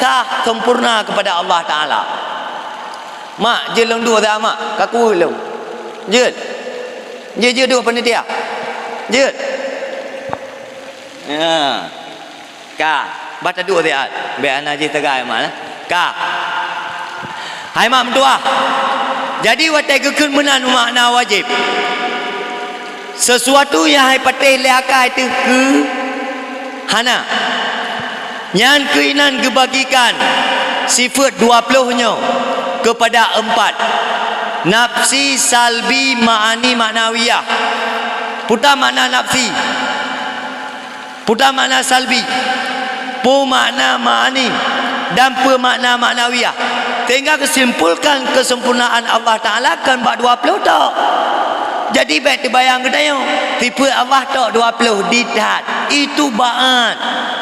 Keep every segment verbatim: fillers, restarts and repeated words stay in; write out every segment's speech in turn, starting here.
sah sempurna kepada Allah Taala. Mak, jeuet lôn duek siat, Mak, ka kuweuh lôn. Jeuet. Jeuet, jeuet duek panitia. Jeuet. Ya. Ka, bah taduek siat. Bèk hana jih teugai, Mak, eh. Ka. Hai mak meutuah. Jadi watèe geukheun meunan makna wajéb. Sesuatu nyang hai patéh lé akai teuh keu hana. Nyan keuh inan geubagikan sifeuet dua ploh nyoe keupada empat. Nafsi, salbi, ma'ani, ma'nawiyah. Peue makna nafsi? Peue makna salbi, peue makna ma'ani, dan peue makna ma'nawiyah. Sehingga geusimpulkan kesempurnaan Allah Taala kon bak dua ploh tok. Jadi, bèk teubayang geutanyoe, sifeuet Allah tok dua ploh, di that. Itu ba'at,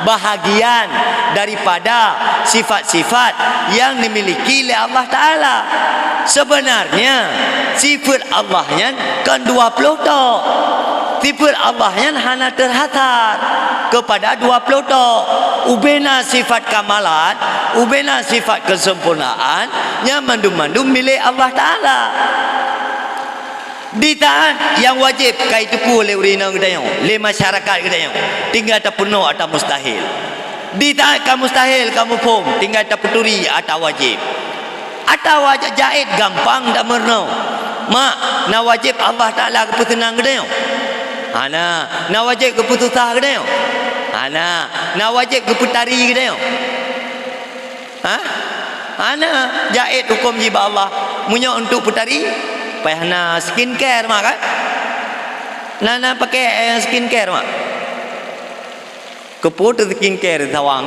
bahagian daripada sifat-sifat yang dimiliki lé Allah Taala. Sebenarnya, sifeuet Allah nyan kon dua ploh tok. Sifeuet Allah nyan hana teuhasar keupada dua ploh tok. Ubena sifat kamalat, ubena sifat keusempurnaan, nyan mandum-mandum milék Allah Taala. Di that nyang wajéb ka jiteupeue lé ureueng inong geutanyoe, lé masyarakat geutanyoe, tinggai tapeunoh ata mustahil. Di that ka mustahil ka muphom, tinggai tapeuturi ata wajéb. Atawa ja-, jaiz gampang tameurunoe. Mak, na wajéb Allah Taala geupeuseunang geutanyoe? Hana. Na wajéb geupeususah geutanyoe? Hana. Na wajéb geupeutari geutanyoe? Ha? Hana. Jaiz hukôm jih bak Allah. Meunyoe untuk peutari, payah na skincare, mak, kan? Na, na pakai, eh, skincare, mak? Keupeue skincare sawang?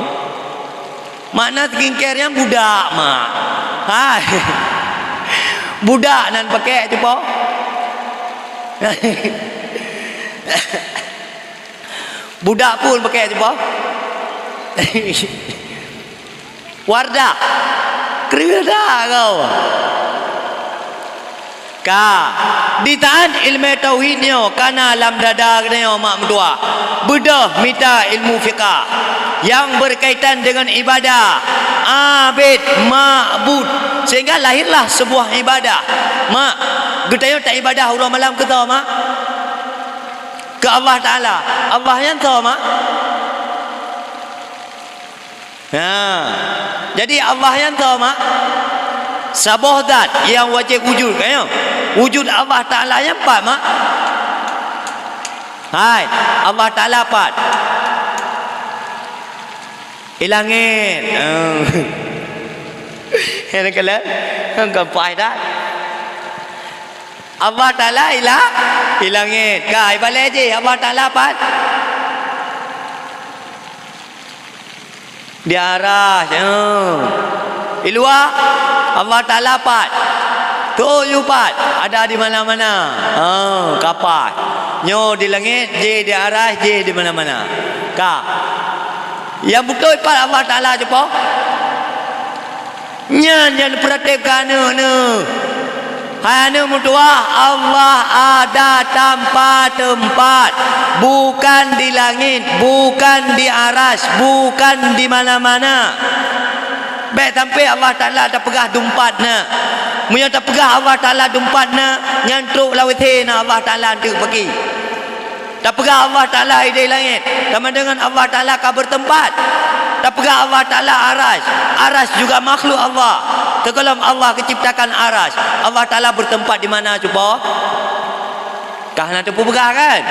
Makna skincare nyan budak, mak. Hai. Budak nan pakai cupo. Budak pun pakai cupo. Wardah. Kreueh that kau. Ka. Di that ileumèe tauhid nyoe ka na lam dada geutanyoe mak meutuah. Beudôh mita ilmu fiqah yang berkaitan dengan ibadah, abid, ma'bud. Sehingga lahirlah sebuah ibadah. Mak, geutanyoe taibadah uroe malam keu soe, mak? Keu Allah Taala. Allah nyan soe, mak? Ha. Jadi Allah nyan soe, mak? Saboh zat nyang wajéb wujud, kan, ya? Wujud Allah Taala nyan pat, mak? Hai, Allah Taala pat? Di langét. Oh. Nyan keuh lé. Kon pai that. Allah Taala di la-, di langét. Ka, ibalek jih, Allah Taala pat? Di arasy, eh. Di luwa, Allah Taala pat? Tho yue pat, ada di mana-mana. Ha, ka pat. Nyoe di langét, jih di arasy, jih di mana-mana. Ka. Nyang beutôi pat Allah Taala cupo? Nyan nyang peuratéb keu aneuk-aneuk. Hai aneuk meutuah, Allah ada tanpa teumpat, bukan di langét, bukan di arasy, bukan di mana-mana. Bèk sampai Allah Taala tapeugah dumpat na. Meunyoe tapeugah Allah Taala dumpat na, nyan trok lam WC na Allah Taala eunteuk paki. Tapeugah Allah Taala di langét, sama dengan Allah Taala ka bertempat. Tapeugah Allah Taala arasy, arasy juga makhluk Allah. Teugohlom Allah geuciptakan arasy, Allah Taala bertempat di mana cuba? Ka hana teupeupeugah, kan?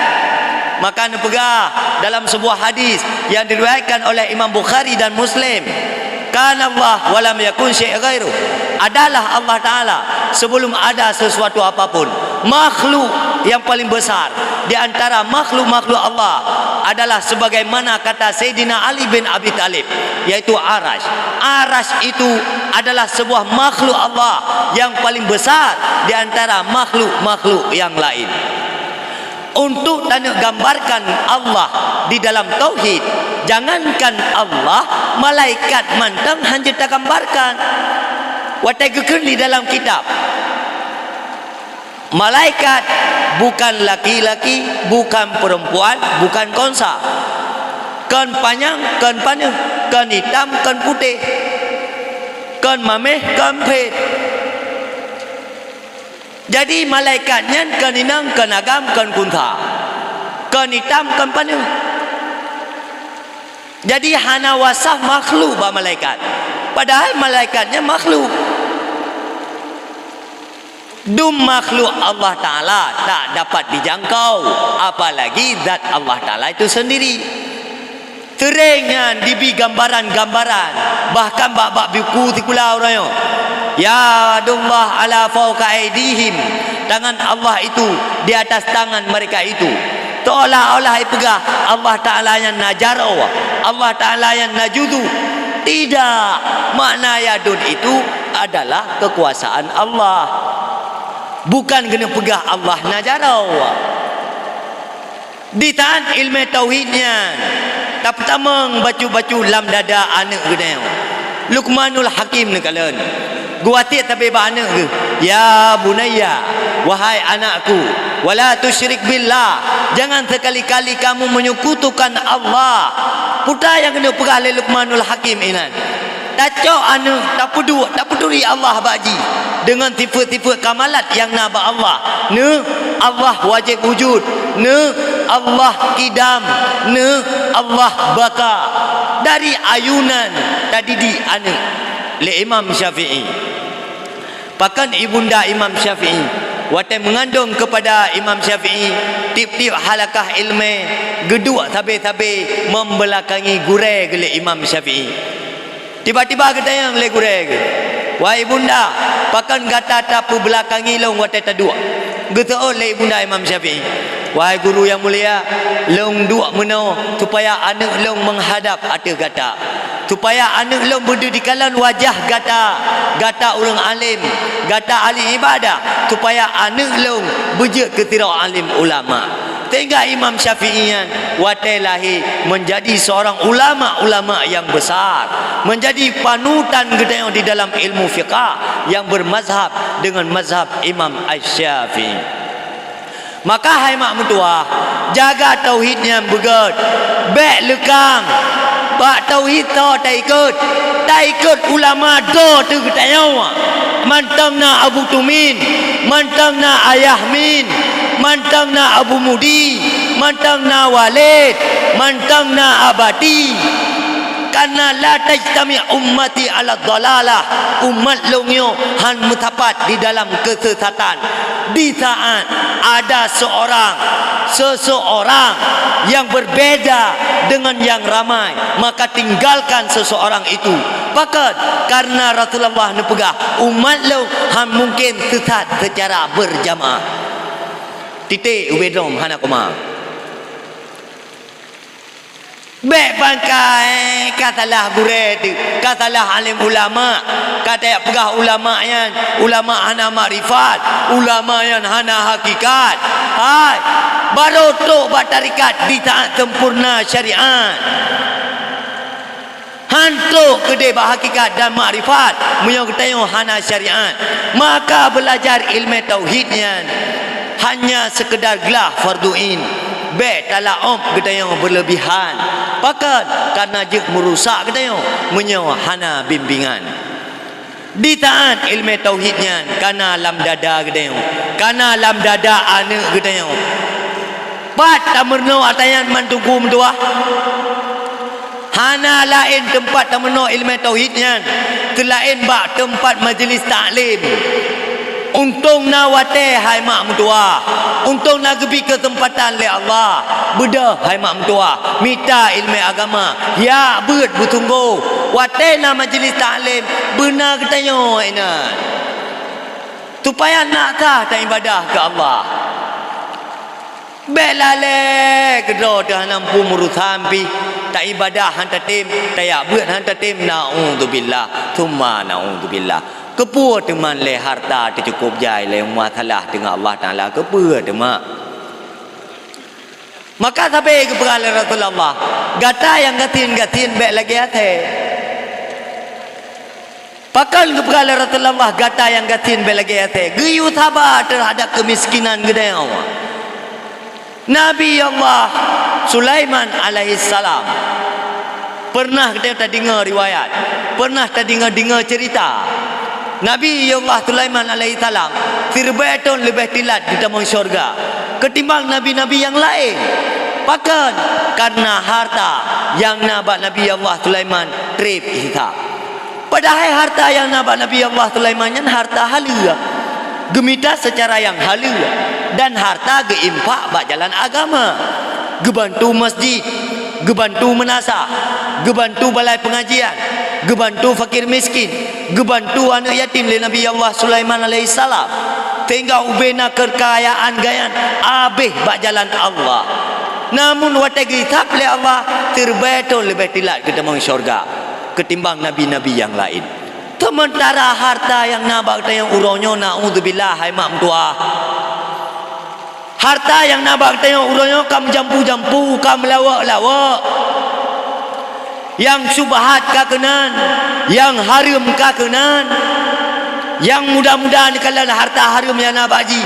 Maka neupeugah dalam sebuah hadis yang diriwayatkan oleh Imam Bukhari dan Muslim, "Kana Allah wa lam yakun syai' ghairuh." Adalah Allah Taala sebelum ada sesuatu apapun. Makhluk yang paling besar di antara makhluk-makhluk Allah adalah sebagaimana kata Sayyidina Ali bin Abi Thalib, yaitu arasy. Arasy itu adalah sebuah makhluk Allah yang paling besar di antara makhluk-makhluk yang lain. Untuk taneuk gambarkan Allah di dalam tauhid, jangankan Allah, malaikat mantong hanjeuet tagambarkan. Watèe geukheun di dalam kitab, malaikat bukan laki-laki, bukan perempuan, bukan konsa. Kon panyang, kon paneuk, kon itam, kon putéh. Kon maméh, kon phét. Jadi, malaikat nyan kon inong, kon agam, kon khunsa. Kon itam, kon paneuk. Jadi, hana wasaf makhluk bak malaikat. Padahai malaikat nyan makhluk. Dum makhluk Allah Ta'ala tak dapat dijangkau, apalagi zat Allah Ta'ala itu sendiri. Seuréng nyan dibi gambaran-gambaran, bahkan bak-bak buku sikula uroe nyoe, "Yadullah ala fauqa aidihim," tangan Allah itu di atas tangan mereka itu. Seolah-olah ipeugah Allah Ta'ala nyan na jaroe, Allah Ta'ala nyan na juzu. Tidak, makna yadun itu adalah kekuasaan Allah. Bukan keuneuk peugah Allah na jaroe. Di saat ileumèe tauhid nyan tapeutamong bacut-bacut lam dada aneuk geutanyoe, Luqmanul Hakim neukalon, geuwasiet sabe bak aneuk geuh, "Ya bunayya, wahai anakku, wala tusyrik billah, jangan sekali-kali kamu menyekutukan Allah." Peue nyang keuneuk peugah lé Luqmanul Hakim inan? Tacok aneuk, tapeuduek, tapeuturi Allah bak jih deungon sifeuet-sifeuet kamalat nyang na bak Allah. Neuk, Allah wajéb wujud. Neuk, Allah kidam. Neuk, Allah baqa. Dari ayunan tadidik aneuk lé Imam Syafi'i. Pakon ibunda Imam Syafi'i? Watèe meungandong keupada Imam Syafi'i, tiep-tiep halakah ileumèe geuduek sabe-sabe membeulakangi gurèe geuh lé Imam Syafi'i. Tiba-tiba geutanyong lé gurèe geuh, "Wahai ibunda, pakon gata tapeubeulakangi lôn watèe taduek?" Geuseuôt lé ibunda Imam Syafi'i, "Wahai guru nyang mulia, lôn duek meunoe supaya aneuk lôn meuhadab ateueh gata, supaya aneuk lôn beudeuh dikalon wajah gata, gata ureueng além, gata ahli ibadah, supaya aneuk lôn beujeuet keu sidroe além ulama." Sehingga Imam Syafi'i nyan watèe lahé menjadi seorang ulama-ulama yang besar, menjadi panutan geutanyoe di dalam ilmu fiqah yang bermazhab dengan mazhab Imam Asy-Syafi'i. Maka hai mak meutuwah, jaga tauhid nyan beugèt, bèk leukang. Bak tauhid tho taikot, taikot ulama droe teuh geutanyoe. Mantong na Abu Tumin, mantong na Ayah Min, mantong na Abu Mudi, mantong na Walid, mantong na Abati. Karena la tajtami ummati ala dhalalah, umat lôn nyoe han meusapat di dalam keusesatan. Di saat ada seorang, seseorang yang berbeda dengan yang ramai, maka tinggalkan seseorang itu. Pakon? Karena Rasulullah neupeugah, "Umat lôn han mungken sesat secara berjamaah." Titik ubé droe hana koma. Bèk pangkai, ka salah gurèe teuh, ka salah além ulama, ka tajak peugah ulama nyan, ulama hana makrifat, ulama nyan hana hakikat. Hai, barô trôk bak tarekat di saat sempurna syariat. Han trôk keudéh bak hakikat dan makrifat, meunyoe geutanyoe hana syariat. Maka beulajar ileumèe tauhid nyan hanya sekedar glah fardu ain. Bèk talaom geutanyoe beuleubihan. Pakon? Karena jeuet meurusak geutanyoe meunyoe hana bimbingan. Di saat ileumèe tauhid nyan kana lam dada geutanyoe, kana lam dada aneuk geutanyoe. Pat tameurunoe ata nyan man Teungku meutuwah? Hana laén teumpat tameurunoe ileumèe tauhid nyan seulaén bak teumpat majeulis taklim. Untông na watèe, hai mak meutuwah. Untông na geubri keuseumpatan lé Allah. Beudôh, hai mak meutuwah, mita ileumèe agama. Jak beuet beusunggoh. Watèe na majeulis taklim, beuna geutanyoe inan. Supaya nak sah taibadah keu Allah. Bèk lalèe keudroe teuh hana muphom urosan pih, taibadah han tatem, tajak beuet han tatem, naudzubillah, tsumma naudzubillah. Keupeue teuma lé harta teucukôp jai lé masalah deungon Allah Taala? Keupeue teuma? Maka sabe geupeugah lé Rasulullah, "Gata nyang gasien-gasien bèk lagèe asèe." Pakon geupeugah lé Rasulullah, "Gata nyang gasien bèk lagèe asèe"? Geuyue saba teuhadap keumiskinan geutanyoe. Nabi Allah Sulaiman alaihissalam, pernah geutanyoe tadeungoe riwayat, Pernah tadeungoe-deungoe ceurita, Nabi Allah Sulaiman alaihissalam siribèe thon leubeh teulat geutamong syeuruga keutimbang nabi-nabi nyang laén. Pakon? Kareuna harta nyang na bak Nabi Allah Sulaiman trép hisab. Padahai harta nyang na bak Nabi Allah Sulaiman nyan harta haleue, geumita seucara nyang haleue, dan harta geuinfak bak jalan agama, geubantu masjid, geubantu meunasah, geubantu balai peungajian, geubantu fakir miskin, geubantu aneuëk yatim lé Nabi Allah Sulaiman alaihissalam, sehingga ubé na keukayaan geuhnyan habéh bak jalan Allah. Namun watée geuhisab lé Allah, siribèe thon leubeh teulat geutamong syeuruga keutimbang nabi-nabi nyang laén. Seumeuntara harta nyang na bak geutanyoe uroe nyoe, naudzubillah, hai mak meutuah, harta nyang na bak geutanyoe uroe nyoe ka meujampu-jampu, ka meulawok-lawok. Nyang syubhat ka keunan, nyang hareuem ka keunan. Nyang muda-muda neukalon harta hareuem nyang na bak jih.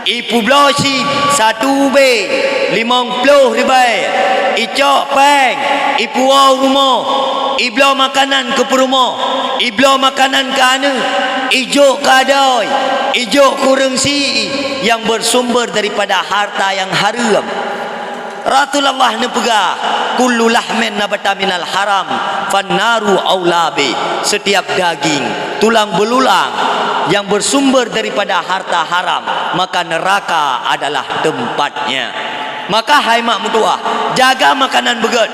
Ipeubloe chip satu ubé limong ploh ribèe, icok péng, ipuwoe u rumoh, ibloe makanan keu peurumoh, ibloe makanan keu aneuëk, ijok keu adoe, ijok keu ureuëng sie nyang beusumber daripada harta nyang hareuem. Rasulullah neupeugah, "Kullu lahmin nabata minal haram, fannaru aula bih." Setiap daging, tulang beululang nyang beusumber daripada harta haram, maka neuraka adalah tempatnya. Maka hai mak meutuah, jaga makanan beugét,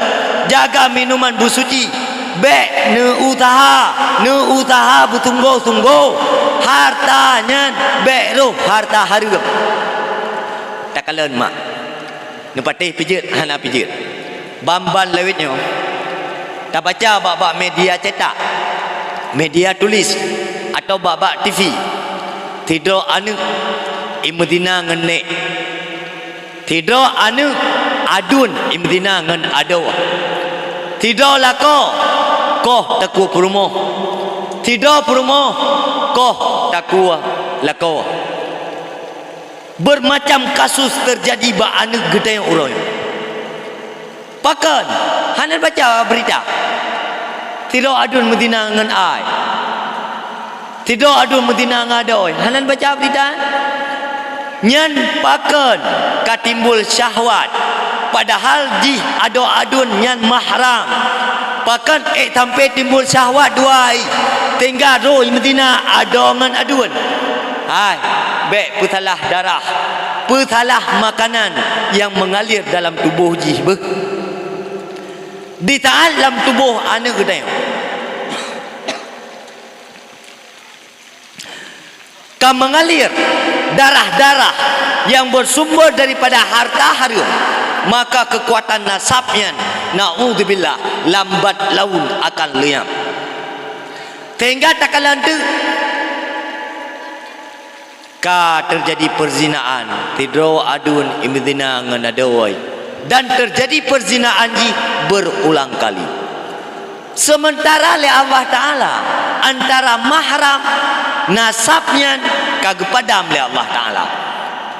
jaga minuman beusuci, bék neuuseuha, neuuseuha beusunggoh-sunggoh harta nyan bék rhoh harta hareuem. Takalon mak. Neupatéh pijeut hana pijeut. Ban-ban lawét nyoe tabaca bak-bak media cetak, media tulis, atawa bak-bak T V. Sidroe aneuëk imeuzina ngon nék. Sidroe aneuëk aduen imeuzina ngon adoe. Sidroe lakoe koh takue peurumoh. Sidroe peurumoh koh takue lakoe. Bermacam kasus teujadi bak aneuëk geutanyoe uroe nyoe. Pakon? Hana baca beurita? Sidroe aduen meuzina ngon adoe. Sidroe aduen meuzina ngon adoe. Hana baca beurita? Nyan pakon ka timbul syahwat, padahal jih adoe aduen nyan mahram. Pakon ék sampai timbul syahwat dua hai, sehingga rhoh meuzina adoe ngon aduen? Hai, bék peusalah darah, peusalah makanan nyang meungalir dalam tuboh jih beuh. Di saat lam tuboh aneuëk geutanyoe ka meungalir darah-darah nyang beusumber daripada harta hareuem, maka keukuatan nasab nyan, naudzubillah, lambat laun akan leunyap. Sehingga takalon teuk ka teujadi peuzinaan, sidroe aduen imeuzina ngon adoe, dan teujadi peuzinaan jih beurulang kali. Seumeuntara lé Allah Taala antara mahram nasab nyan ka geupadam lé Allah Taala.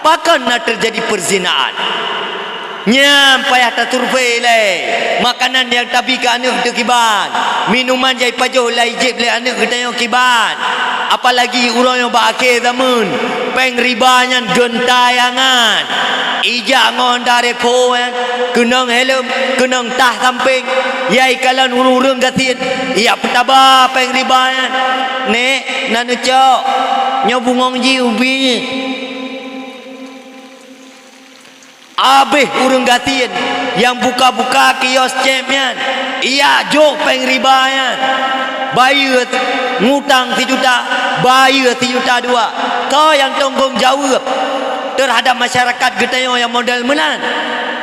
Pakon na teujadi peuzinaan? Nyan payah tasurvei lé. Makanan nyang tabi keu aneuëk teuh kiban, minuman nyang ipajoh lam jieb lé aneuëk geutanyoe kiban. Apalagi uroe nyoe bak akhé zameun, péng riba nyan geuntai angan. Ijak ngon daré phon, keunong helm, keunong tah sampéng, yai kalon ureuëng-ureuëng gasien, ijak peutaba péng riba nyan. Nék, na neucok, nyoe bungong jih ubit. Abéh ureuëng gasien nyang buka-buka kios cép nyan, ijak jok péng riba nyan. Bayeue ngutang sijuta, bayeue sijuta dua. Soe nyang tanggong jaweueb teuhadab masyarakat geutanyoe nyang model meunan?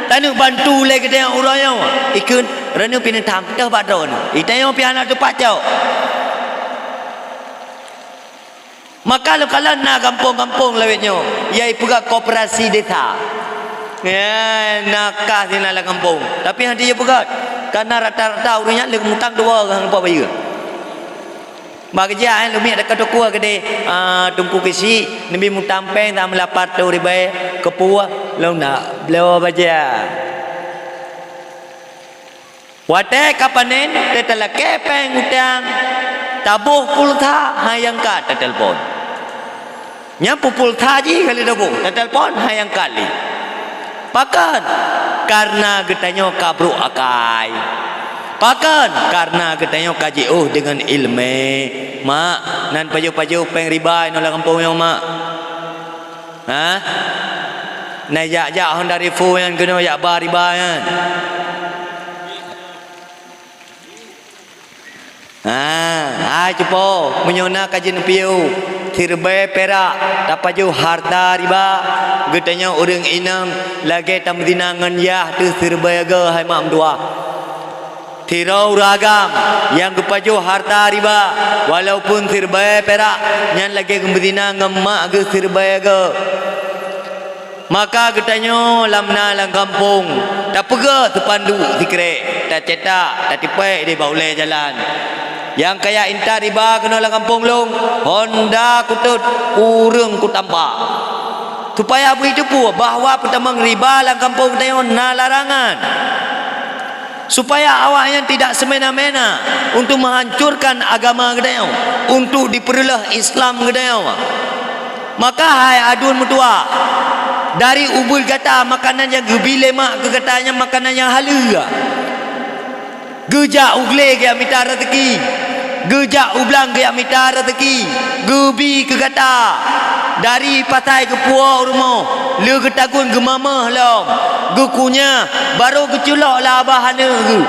Taneuk bantu lé geutanyoe uroe nyoe. Ikheun, "Droeneueh pih neutam, toh bak droeneueh." Geutanyoe pih hana teupat cok. Maka lôn kalon na gampông-gampông lawét nyoe, yai peugah koperasi desa. Ya, na kah sinan lam gampông. Tapi hana jipeugah. Karena rata-rata ureuëng nyan lheueh mutang dua orang lupa bayeue. Bak geujak, eh, leumiek dekat toko keudeh, ah, Teungku Keuchik, neubi mutang péng, tam lapar tu ribèe, keupue, lôn nak bloe bajèe. Watée ka panen, teutalakée péng utang, taboh pulsa, hai nyang ka teutelepon. Nyan pupulsa jih ka lheueh taboh, teutelepon, hai nyang ka lé. Pakon? Kareuna geutanyoe ka brok akai. Pakon? Kareuna geutanyoe ka jiôh deungon iéleumé. Mak, nan pajoh-pajoh péng riba inoe lam gampông nyoe, Mak? Hah? Na jak-jak Honda Revo nyan keunoe jak ba riba nyan. Ah, hai cupo, meunyoe na ka jeuet neupiôh, siribée pirak tapajoh hareuta riba, geutanyoe ureuëng inong lagée tameuzina ngon yah teuh siribée goe, hai mak meutuwah. Sidroe ureuëng agam nyang geupajoh hareuta riba, walaupun siribée pirak, nyan lagée geumeuzina ngon mak geuh siribée goe. Maka geutanyoe lam na lam gampông, tapeugét seupanduk sikrék, tacetak, tatipék di bak ulée jalan. Nyang kaya intat riba keunoe lam gampông lôn, honda kutot, kureueng kutampa. Supaya beuteupeue bahwa peutamong riba lam gampông geutanyoe na larangan. Supaya awaknyan tidak semena-mena untuk menghancurkan agama geutanyoe, untuk dipeureuloh Islam geutanyoe. Maka hai aduen meutuwah, dari ubeuet gata makanan nyang geubi lé mak keu gata nyan makanan nyang haleue. Geujak u glé geujak mita raseuki, geujak u blang geujak mita raseuki, geubi keu gata. Dari pasai geupuwoe u rumoh, lé geutagun geumamöh lom, geukunyah, barô geuculok lé abah aneuëk geuh.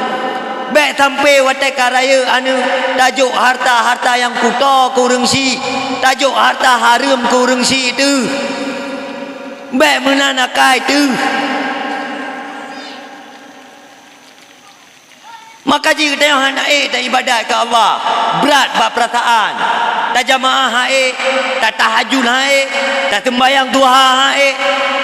Bék sampoe watée ka rayeuk aneuëk, tajok hareuta-hareuta nyang kuto keu ureuëng syiek, tajok hareuta hareuem keu ureuëng syiek teuh. Bék meunan akai teuh. Maka jih geutanyoe hana ék taibadat keu Allah, brat bak peurasaan. Tajamaah han ék, tatahajud han ék, taseumbahyang duha han ék,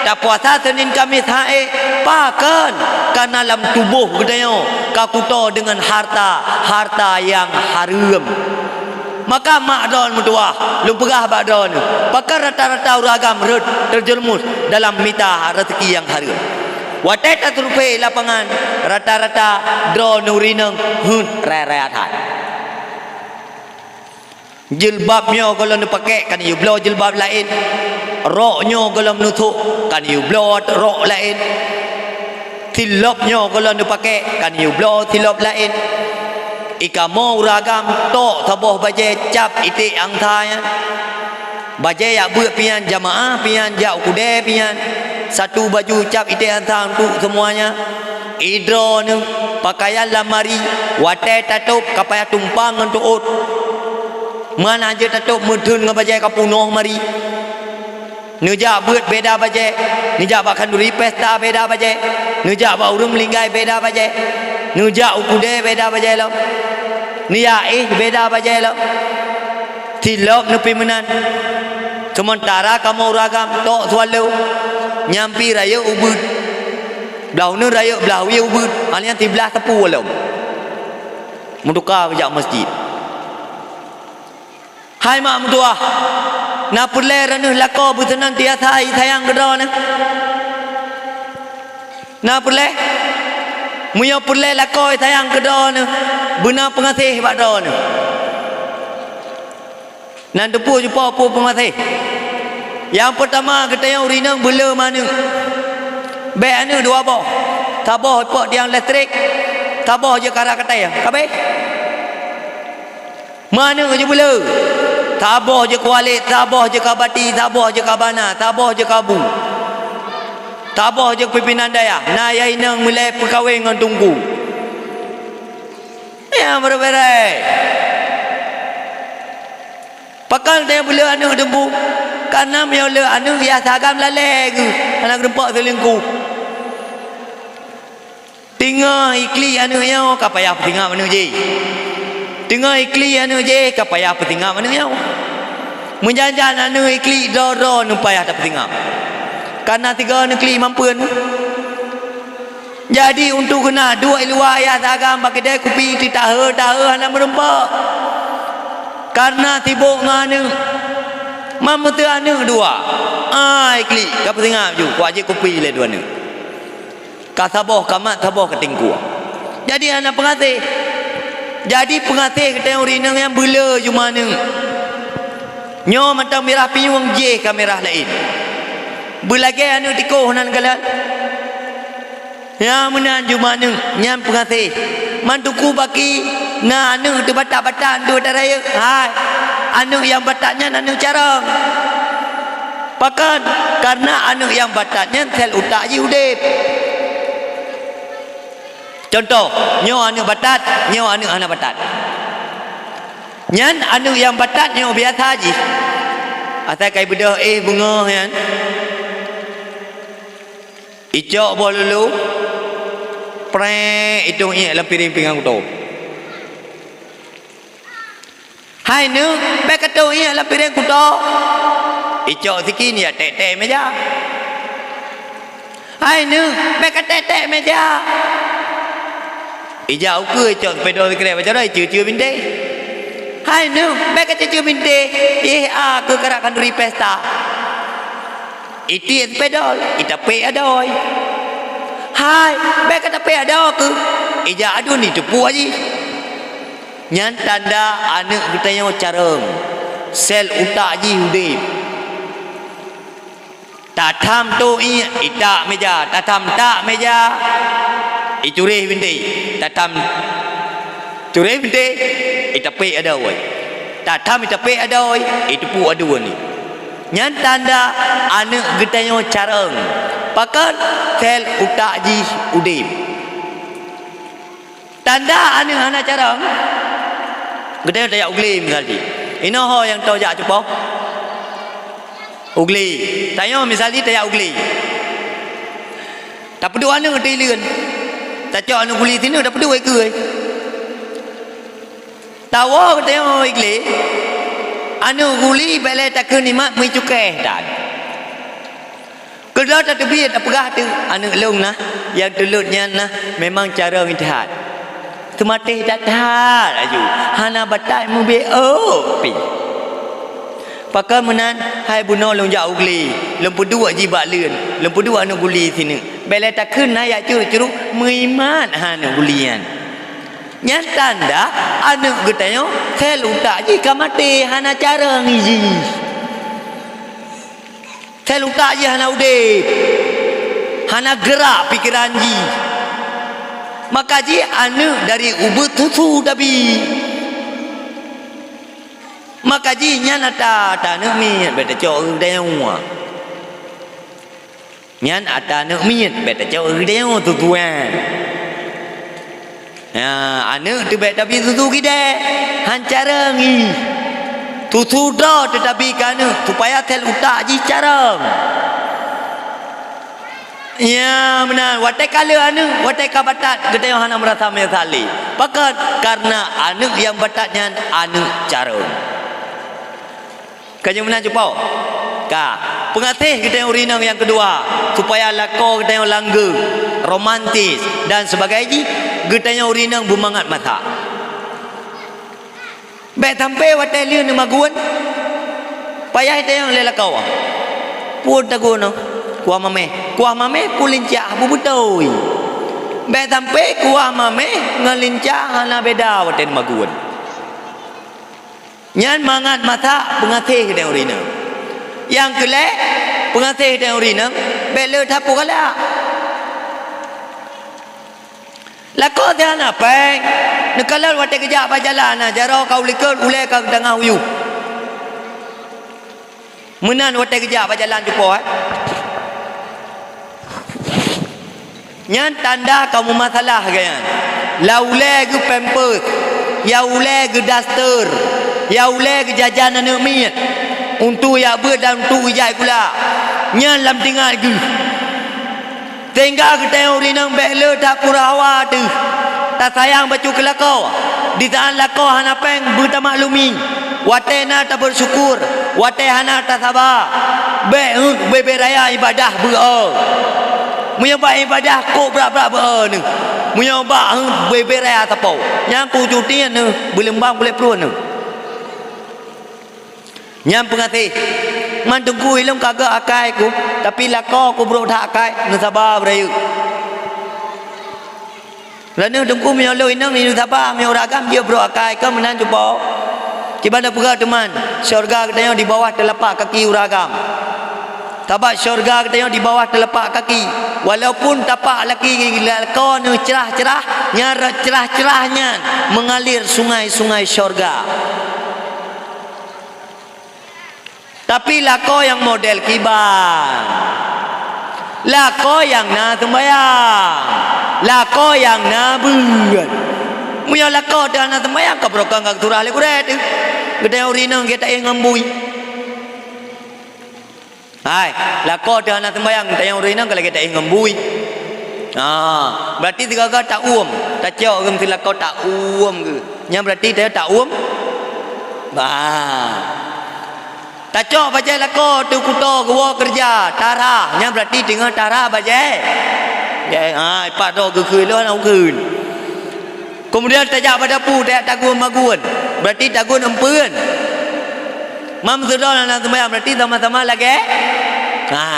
tapuasa Senin Kamis han ék. Pakon? Kareuna lam tuboh geutanyoe ka kuto deungon hareuta, hareuta nyang hareuem. Maka mak droeneuh meutuwah, lôn peugah bak droeneuh, pakon rata-rata ureuëng agam rhot teujeureumus dalam mita raseuki nyang hareuem. Watée tasurvei lapangan, rata-rata droeneuh ureuëng inong heuet raya-raya that. Jilbab nyoe gohlom neupakék, kan yue bloe jilbab laén. Rok nyoe gohlom neusok, kan yue bloe rok laén. Silop nyoe gohlom neupakék, kan yue bloe silop laén. I kamoe ureuëng agam tok saboh bajée cap iték ansa nyan. Bajée jak beuet pih nyan, jamaah pih nyan, jak u keudè pih nyan. Satu baju cap iték ansa untuk seumuanya. I droeneuh, pakaian lamari, watée tatôb ka payah tumpang ngon teuôt. Meunan jeuet tatôb meutheun ngon bajée ka peunoh lamari. Neujak beuet beda bajée, neujak bak khanduri pesta beda bajée, neujak bak ureuëng meuninggai beda bajée, neujak u keudè beda bajée lom, neujak éh beda bajée lom. Silop neupih meunan. Seumeuntara kamoe ureuëng agam tok swallow, nyang pih rayeuk ubeuet. Blaih uneuen rayeuk, blaih wie ubeuet, hal nyan siblaih sapeue lom. Meutuka geujak meuseujid. Hai mak meutuwah, na peureulée droeneuh lakoe beuseunantiasa sayang keu droeneuh? Na peureulée? Meunyoe peureulée lakoe sayang keu droeneuh, beuna peungaséh bak droeneuh. Nan teupeue cupo peue peumaséh. Nyang peurtama, geutanyoe ureuëng inong beuleuem aneuëk. Bék aneuëk dua boh. Saboh ipok tiang listrik, saboh jeuet keu rah katée. Ka abéh. Meuaneuëk jeuet beuleuem. Saboh jeuet keu Walét, saboh jeuet keu Bati, saboh jeuet keu Bana, saboh jeuet keu Abu. Saboh jeuet keu pimpinan dayah. Na nyang inong meulée peukawen ngon teungku. Nyang beureubeurée. Pakon teuh beuleuem aneuëk teungku? Kareuna meunyoe leuem aneuëk, yah sagam lalée geuh, hana geurumpok seulingkuh. Teungoh iklik aneuëk nyoe ka payah peutingab aneuëk jih. Teungoh iklik aneuëk jih ka payah peutingab aneuëk nyoe. Meujan-jan aneuëk iklik droe-droe nyoe payah tapeutingab. Kareuna sigoe aneuëk klik mampeuen. Jadi, untuk keuneuk duek i luwa yah sagam bak keudè kupi titahe-tahe hana meurumpok. Kareuna sibok ngon aneuëk. Man meuteue aneuëk dua. Ai klik, ka peusingat ju, kuwajéb kupi lé dua aneuëk. Ka saboh ka mat, saboh ka tingkuang. Jadi hana peungaséh. Jadi peungaséh geutanyoe ureueng inong nyang beuleu jumah aneuk. Nyoe mantong mirah pinyueng, jéh ka mirah laén. Beulagée aneuk tikoh nan galak. Nyang meunan jumah aneuk, nyan peungaséh. Man Teungku Baki na aneuk teubatat-batat, teubatat rayeuk. Hai, aneuk nyang batat nyan aneuk carông. Pakon? Karena aneuk nyang batat nyan sel utak jih udeb. Contoh, nyoe aneuk batat, nyoe aneuk hana batat. Nyan aneuk nyang batat nyoe biasa jih. Asai kai beudôh éh beungoh nyan. Icok boh lulu, prek, itong iék lam piréng pingan kuto. Hai neuk, bék katong iék lam piréng kuto. Icok sikin ya tek-tek meja. Hai neuk, bék katek-tek meja. Ijak ukeue icok sepedol sikrek bacara, iceue-ceue bintéh. Hai neuk, bék kaceue-ceue bintéh. Ih, a keu karak khanduri pesta. Itiek sepedol, itapék adoe. Hai, bék katapék adoe keuh. Ijak aduen, iteupuek jih. Nyan tanda aneuk geutanyoe carông, sel utak jih udeb. Tatham toh iék, itak meja, tatham tak meja, icuréh bintéh, tatham curéh bintéh, itapék adoe. Tatham itapék adoe, iteupuek aduen. Nyan tanda aneuk geutanyoe carông, pakon sel utak jih udeb. Tanda aneuk hana carông, geutanyoe tajak u glé misal jih. Inoe ho nyang toe jak cupo? U glé. Tanyoe misal jih tajak u glé. Tapeuduek aneuk di leuen. Tacok aneuk guli sineuk tapeuduek keue. Tawoe geutanyoe i glé, aneuk guli bék lé takheun imat meucukéh tan. Keudroe tateubiet tapeugah teuk, aneuk lôn nah, nyang teulot nyan nah memang carông that. Teumatéh that-that laju, hana batat meubiet ôk pih. Pakon meunan, hai bunoe lôn jak u glé, lôn peuduek jih bak leuen, lôn peuduek aneuk guli sineuk. Bék lé takheun na jak curok-curok meuimat han aneuk guli nyan. Nyan tanda aneuk geutanyoe sel utak jih ka maté, hana carông jih. Sel utak jih hana udeb, hana geurak pikeran jih. Maka jih aneuk dari ubeut susu tabi. Maka jih nyan ata-ata aneuk miet bék tacok geutanyoe. Nyan ata aneuk miet bék tacok geutanyoe tutuan. Ha, aneuk teuh bék tabi susu gidée, han carông jih. Susu droe teuh tabi keu aneuk, supaya sel utak jih carông. Ya, meunan. Watée ka le aneuk, watée ka batat, geutanyoe hana meurasa meunyeusali. Pakon? Karena aneuk nyang batat nyan aneuk carông. Ka jeuet meunan cupo? Ka. Peungaséh geutanyoe ureueng inong nyang keudua, supaya lakoe geutanyoe langgeng, romantis, dan sebagai jih, geutanyoe ureueng inong beumangat masak. Bék sampai watée lheueh neumagun, payah geutanyoe lé lakoe. Peue tagun nyoe? Kuah maméh. Kuah maméh peue lincah, beubeutôi. Bék sampai kuah maméh ngon lincah hana beda watée neumagun. Nyan mangat masak peungaséh geutanyoe ureueng inong. Nyang keu lhée, peungaséh geutanyoe ureueng inong, bék le tapeugalak. Lakoe teuh hana péng, neukalon watée geujak bak jalan na, jaroe ka u likot, ulée ka teungoh u yup. Meunan watée geujak bak jalan cupo, eh. Nyan tanda kamoe masalah geuh nyan. Lam ulée geuh pampers, nyang ulée geuh daster, nyang ulée geuh jajan aneuk miet, untuk jak beuet dan untuk jak sikula. Nyan lam teuingat geuh. Sehingga geutanyoe ureueng inong bék le tapeureulée hawa teuh. Tasayang bacut keu lakoe. Di saát lakoe hana péng beutamaklumi. Watée na tabeusyukur, watée hana tasaba. Bék heuet ubé-bé raya ibadah beu-o. Meunyoe bak ibadah kok brat-brat beu-o neuh. Meunyoe bak heuet ubé-bé raya sapo, nyan kok cuti neuh, beuleumbang kulét pruet neuh. Nyan peungaséh. Man teungku ilôn ka gét akai ku, tapi lakoe ku brok that akai, neusaba beurayeuk. Droeneuh teungku meunyoe lôn inong di Saba, meunyoe ureueng agam jeuet brok akai, kon meunan cupo. Kiban tapeugah teuma, syeuruga geutanyoe di bawah teulapak kaki ureueng agam. Sabab syeuruga geutanyoe di bawah teulapak kaki. Walaupun tapak laki lakoe neuh cerah-cerah, nyan rot cerah-cerah nyan meungalir sungai-sungai syeuruga. Tapi lakoe nyang model kiban? Lakoe nyang na seumbahyang, lakoe nyang na beuet. Meunyoe lakoe teuh hana seumbahyang, ka beurokon ka geusurah lé gurée teuh. Geutanyoe ureueng inong geutanyoe ngon bui. Hai, lakoe teuh hana seumbahyang, geutanyoe ureueng inong ka lagée taéh ngon bui. Ah, berarti sigoe-goe tauem, tacok geuh meusilakoe tauem geuh. Nyan berarti teuh tauem. Bah. Tacok bajée lakoe teuh kuto geuwoe keureuja, tarah, nyan berarti teungoh tarah bajée. Ya, ha, ipat droe geukheun lôn hana ukheun. Keumudian tajak bak dapu, tajak tagun magun, berarti tagun eumpeuen. Mam sidroe na seumbahyang, berarti sama-sama lagée. Ha.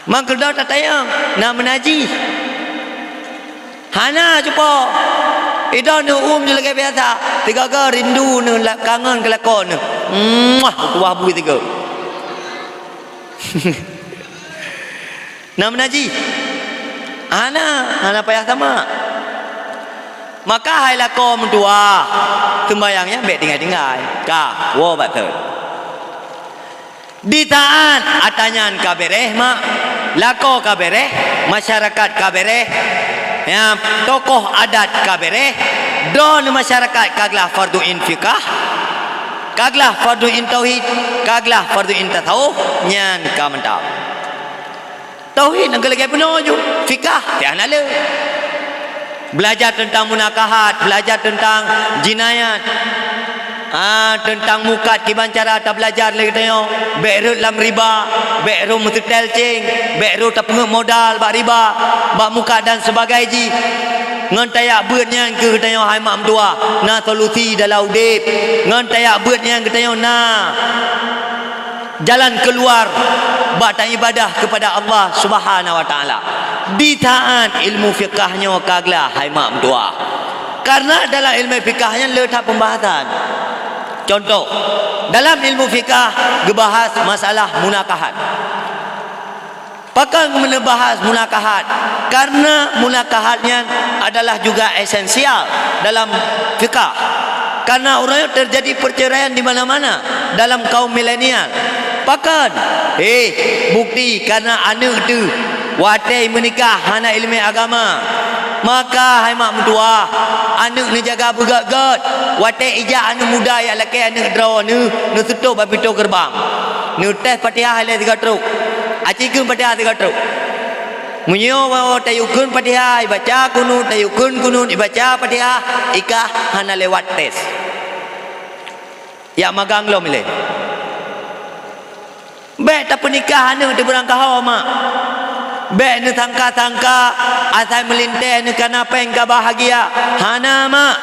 Mangkeudong tatanyong, na meunaji? Hana cupo. Idong neuuem ju lagée biasa. Sigoe-goe rindu neuh, la-, kangen keu lakoe neuh. Muah, tuwah bui sigoe. Na meunaji? Hana, hana payah sama. Maka hai lakoe meutuwah, seumbahyang nyan bék tinggai-tinggai. Ka, woe bak thon. Di saát atra nyan ka béréh, mak, lakoe ka béréh, masyarakat ka béréh, ya, tokoh adat ka béréh, droeneuh masyarakat ka glah fardu ain fikah, ka glah fardu ain tauhid, ka glah fardu ain tasawuf, nyan ka mantap. Tauhid nyang keu lagée peunoh ju, fikah, teuh hana le. Beulajar teuntang munakahat, beulajar teuntang jinayat. Ah, teuntang mukat kiban cara tabeulajar lé geutanyoe. Bék rhot lam riba, bék rhot meuseutée céng, bék rhot tapeungét modal bak riba, bak mukat dan seubagai jih. Ngon tajak beuet nyan keu geutanyoe hai mak meutuwah, na solusi dalam udeb. Ngon tajak beuet nyan geutanyoe na jalan keuluar bak taibadah keupada Allah Subhanahu wa Taala. Di saát ilmu fikah nyoe ka glah hai mak meutuwah. Karena dalam ilmu fikah nyan le that peumbahasan. Contoh, dalam ilmu fikah geubahas masalah munakahat. Pakon keuneuk bahas munakahat? Karena munakahat nyan adalah juga esensial dalam fikah. Karena uroe nyoe teujadi peuceuraian di mana-mana dalam kaum milenial. Pakon? Heh, bukti karena aneuëk teuh watée meunikah hana iéleumé agama. Maka hai mak meutuwah, aneuëk neujaga beugét-gét. Watée ijak aneuëk muda jak lakée aneuëk droeneuh, neuseutôt bak pintoe geureubang. Neutéh Fatihah ilée sigoe trok. Aci kheun Fatihah sigoe trok. Meunyoe tayue kheun Fatihah, ibaca kunut, tayue kheun kunut, ibaca Fatihah, ikah hana lewat tes. Jak magang lom ilée. Bék tapeunikah aneuëk teuh beurangkaho, mak. Bék neusangka-sangka asai meulintée neuh kana péng ka bahagia. Hana, mak.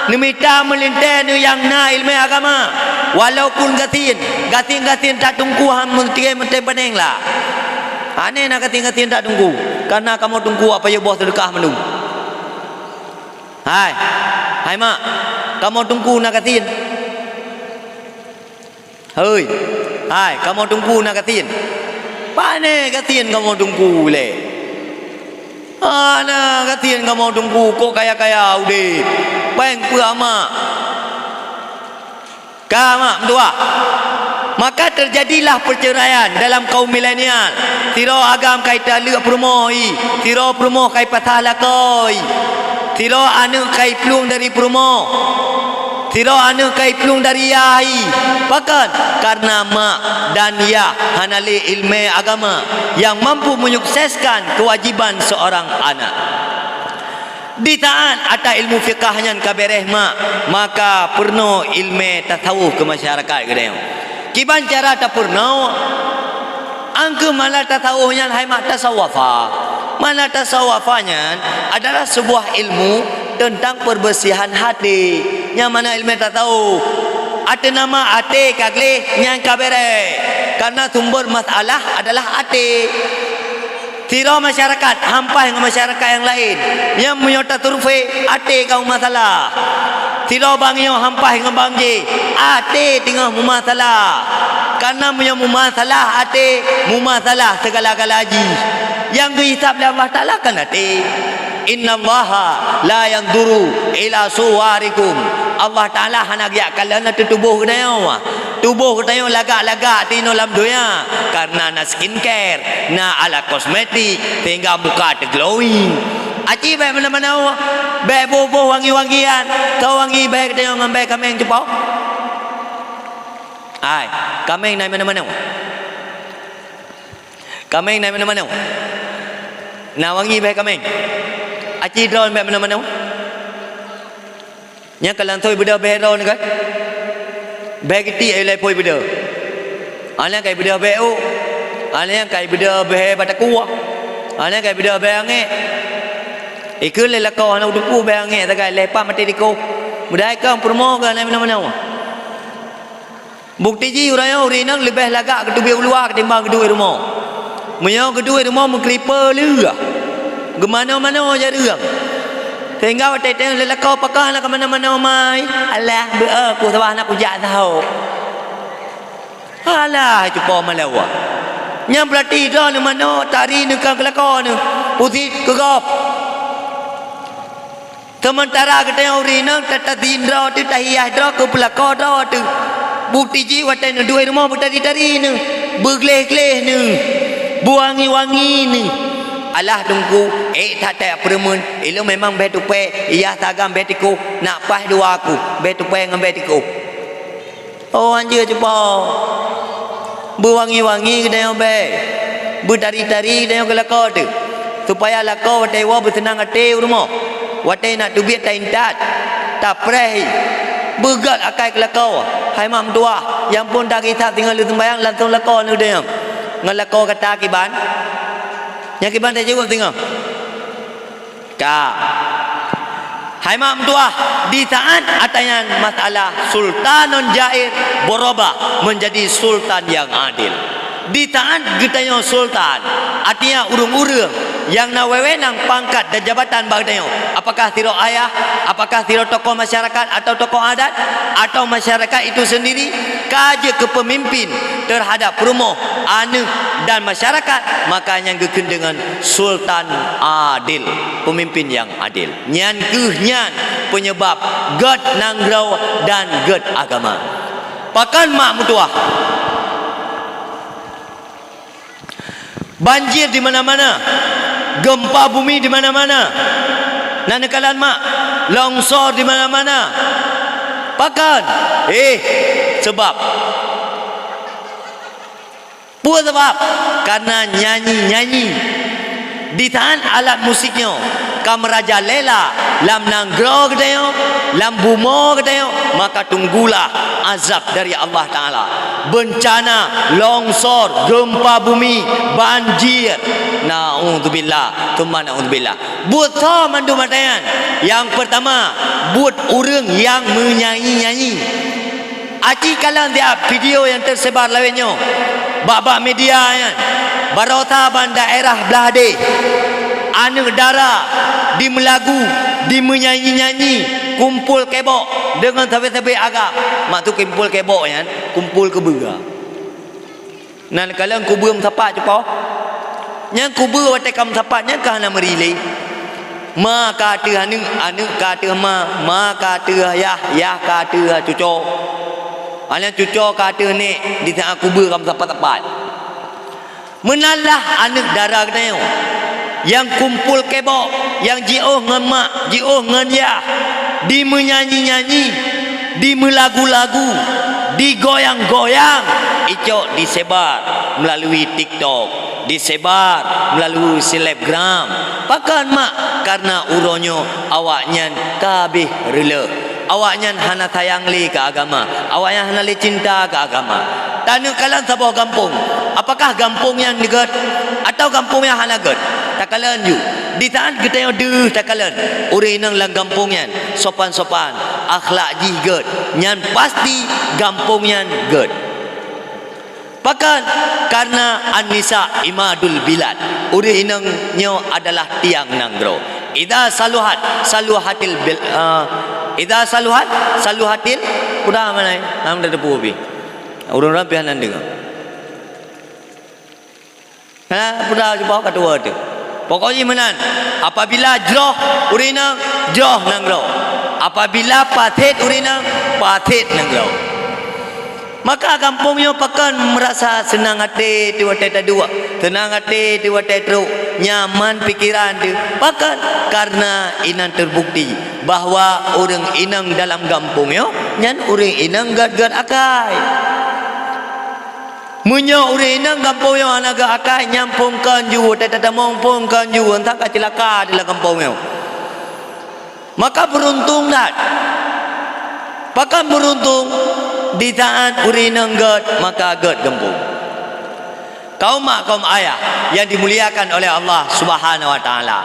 Neumita meulintée neuh nyang na iéleumé agama. Walaupun gasien, gasien-gasien that teungku han meuteumé panéng lah. Aneh na gasien-gasien that teungku, karena kamoe teungku apa yue boh seudeukah mandum. Hai, hai mak, kamoe teungku na gasien. Hei, hai, kamoe teungku na gasien. Pané gasien kamoe teungku lé. Hana gasien kamoe teungku, kok kaya-kaya udeb. Péng peue mak. Ka mak meutuwah. Maka teujadilah peuceuraian dalam kaum milenial. Sidroe agam ka italeuek peurumoh, sidroe peurumoh ka ipasah lakoe, sidroe aneuëk ka iplueng dari peurumoh. Sidroe aneuëk ka iplueng dari yah. Pakon? Karena mak dan yah hana lé iéleumé agama nyang mampu menyukseskan keuwajiban seorang anak. Di saát atra ilmu fikah nyan ka béréh, mak, maka peurunoe iéleumé tasawuf keu masyarakat geutanyoe. Kiban cara tapeurunoe? Angkeu makna tasawuf nyan hai mak tasawufa. Makna tasawufa nyan adalah seubuah ilmu teuntang peureubeursihan haté. Nyan makna iéleumé tasawuf. Ateueh nama até ka gleh nyan ka béréh. Karena sumber masalah adalah até. Sidroe masyarakat hampai ngon masyarakat nyang laén. Nyan meunyoe tasurvei, até ka meumasalah. Sidroe bank nyoe hampai ngon bank jéh, até teungoh meumasalah. Kareuna meunyoe meumasalah até, meumasalah sigala-gala jih. Nyang geuhisab lé Allah Taala kan até. "Innallaha la yanzuru ila suwarikum." Allah Taala hana geujak kalon ateueh tuboh geutanyoe. Tuboh geutanyoe lagak-lagak tinoe lam donya, kareuna na skincare, na alat kosmetik, sehingga muka teuglowing. Aci bèk meunan-meunan, bèk boh-boh wangi-wangian, soe wangi bèe geutanyoe ngon bèe kaméng cupo? Hai, kaméng na meunan-meunan. Kaméng na meunan-meunan. Na wangi bèe kaméng. Aci droen bèk meunan-meunan. Nyang ka langsôi beudôh bèe droen kan? Bèe geuti ilèe phôi beudôh. Aneuk kai beudôh bèe ôk. Aneuk kai beudôh bèe batakue. Aneuk kai beudôh bèe angèk. Ikheun lé lakoe hana teupeu bèe angèk sagai lhèe pat maté dikoh. Meudai kong peurumoh keu aneuk meunan-meunan. Bukeuti jih uroe nyoe ureueng inong leubeh lagak geuteubiet u luwa ketimbang geuduek rumoh. Meunyoe geuduek rumoh meukripe leueh, geumano-mano jareueng. Sehingga watèe teuh lé lakoe pakoh hana keumano-mano mai, alah beu-e ku sabab hana kujak saho. Alah cupo malawa. Nyan beurati droeneuh mano tari neuh keu lakoe neuh, pusit keu gob. Seumeuntara geutanyoe ureueng inong tatazi droe teuh, tahias droe, keupeulako droe teuh. Bukeuti jih watèe neuduek rumoh beutari-tari neuh, beugleh-gleh neuh, beuwangi-wangi neuh. Alah teungku, ék that-that peureumeuen, ilôn memang bèe tupèe, hias agam bèe tikoh, nak paih dua ku, bèe tupèe ngon bèe tikoh. Oh, hanjeuet cupo. Beuwangi-wangi geutanyoe bèe. Beutari-tari geutanyoe keu lakoe teuh. Supaya lakoe watèe woe beuseunang até u rumoh. Watèe nak teubiet taintat, tapreh. Beugöt akai keu lakoe. Hai mak meutuwah, nyang phôn tagisab singoh lheueh seumbahyang langsông lakoe neuh deuh nyoe. Ngon lakoe gata kiban. Nyang kiban tajaweueb singoh. Ka. Hai mak meutuwah, di saat ata nyan masalah sultanun jair berubah menjadi sultan yang adil. Di saat geutanyoe sultan, artinya ureueng-ureueng nyang na wewenang pangkat dan jabatan bak geutanyoe, apakah sidroe ayah, apakah sidroe tokoh masyarakat atau tokoh adat, atau masyarakat itu sendiri, ka jeuet keu peumimpin terhadap peurumoh, aneuk, dan masyarakat, maka nyan geukheun deungon sultan adil, peumimpin nyang adil. Nyan kheueh nyan peunyeubab gèt nanggroe dan gèt agama. Pakon mak meutuwah? Banjir di mana-mana, gempa bumi di mana-mana. Na neukalon mak, longsor di mana-mana. Pakon? Eh, seubab Peue sabab? Kareuna nyanyi-nyanyi. Di saat alat musik nyoe ka meurajalela lam nanggroe geutanyoe, lam bumoe geutanyoe, maka tunggulah azab dari Allah Taala. Beuncana, longsor, geumpa bumi, banjir. Naudzubillah, tsumma naudzubillah. Buet soe mandum ata nyan? Nyang peurtama, buet ureuëng nyang meunyanyi-nyanyi. Aci kalon siat video nyang teusebar lawét nyoe bak-bak media nyan, baroesa ban daerah Blahdeh, aneuëk dara jimeulagu, jimeunyanyi-nyanyi, kumpul kebok deungon sabe-sabe agam. Maksud kumpul kebok nyan, kumpul keubeue. Nan kalon kubeue meusapat cupo. Nyang kubeue watée ka meusapat nyan ka hana meuri lé. Ma ka ateueh aneuëk, aneuëk ka ateueh ma, ma ka ateueh yah, yah ka ateueh cuco. Aneuk cuco ka ateueh nék di saat kubeue ka meusapat-sapat. Meunan lah aneuëk dara geutanyoe nyang kumpul kebok, nyang jiôh ngon mak, jiôh ngon yah, jimeunyanyi-nyanyi, jimeulagu-lagu, jigoyang-goyang, icok jisebar meulalu TikTok, jisebar meulalu selebgram. Pakon mak? Kareuna uroe nyoe awaknyan ka habéh reuleueh. Awaknyan hana sayang lé keu agama, awaknyan hana lé cinta keu agama. Taneukalon saboh gampông, apakah gampông nyan gét atawa gampông nyan hana gét? Takalon ju. Di saat geutanyoe deuh takalon ureuëng inong lam gampông nyan sopan-sopan, akhlak jih gét, nyan pasti gampông nyan gét. Pakon? Karena an-nisa imadul bilad. Ureuëng inong nyoe adalah tiang nanggroe. Idza saluhat, saluhatil bil-, eh, idza saluhat, saluhatil, peue na, hana teupeue pih. Ureuëng ramé hana deungoe. Hana peue na, cuba ka tuwoe teuh. Pokok jih meunan, apabila jroh ureuëng inong, jroh nanggroe. Apabila paset ureuëng inong, paset nanggroe. Maka gampông nyoe pakon meurasa seunang até teuh watée taduek, seunang até teuh watée trok, nyaman pikeran teuh. Pakon? Karena inan teubukti bahwa ureuëng inong dalam gampông nyoe nyan ureuëng inong gét-gét akai. Meunyoe ureuëng inong gampông nyoe hana gét akai, nyan phon kon ju, watée tatamong phon kon ju, entah ka ceulaka di lam gampông nyoe. Maka beuruntung that. Pakon beuruntung? Di saat ureuëng inong gét, maka gét gampông. Kaum mak, kaum ayah yang dimuliakan oleh Allah Subhanahu wa Taala,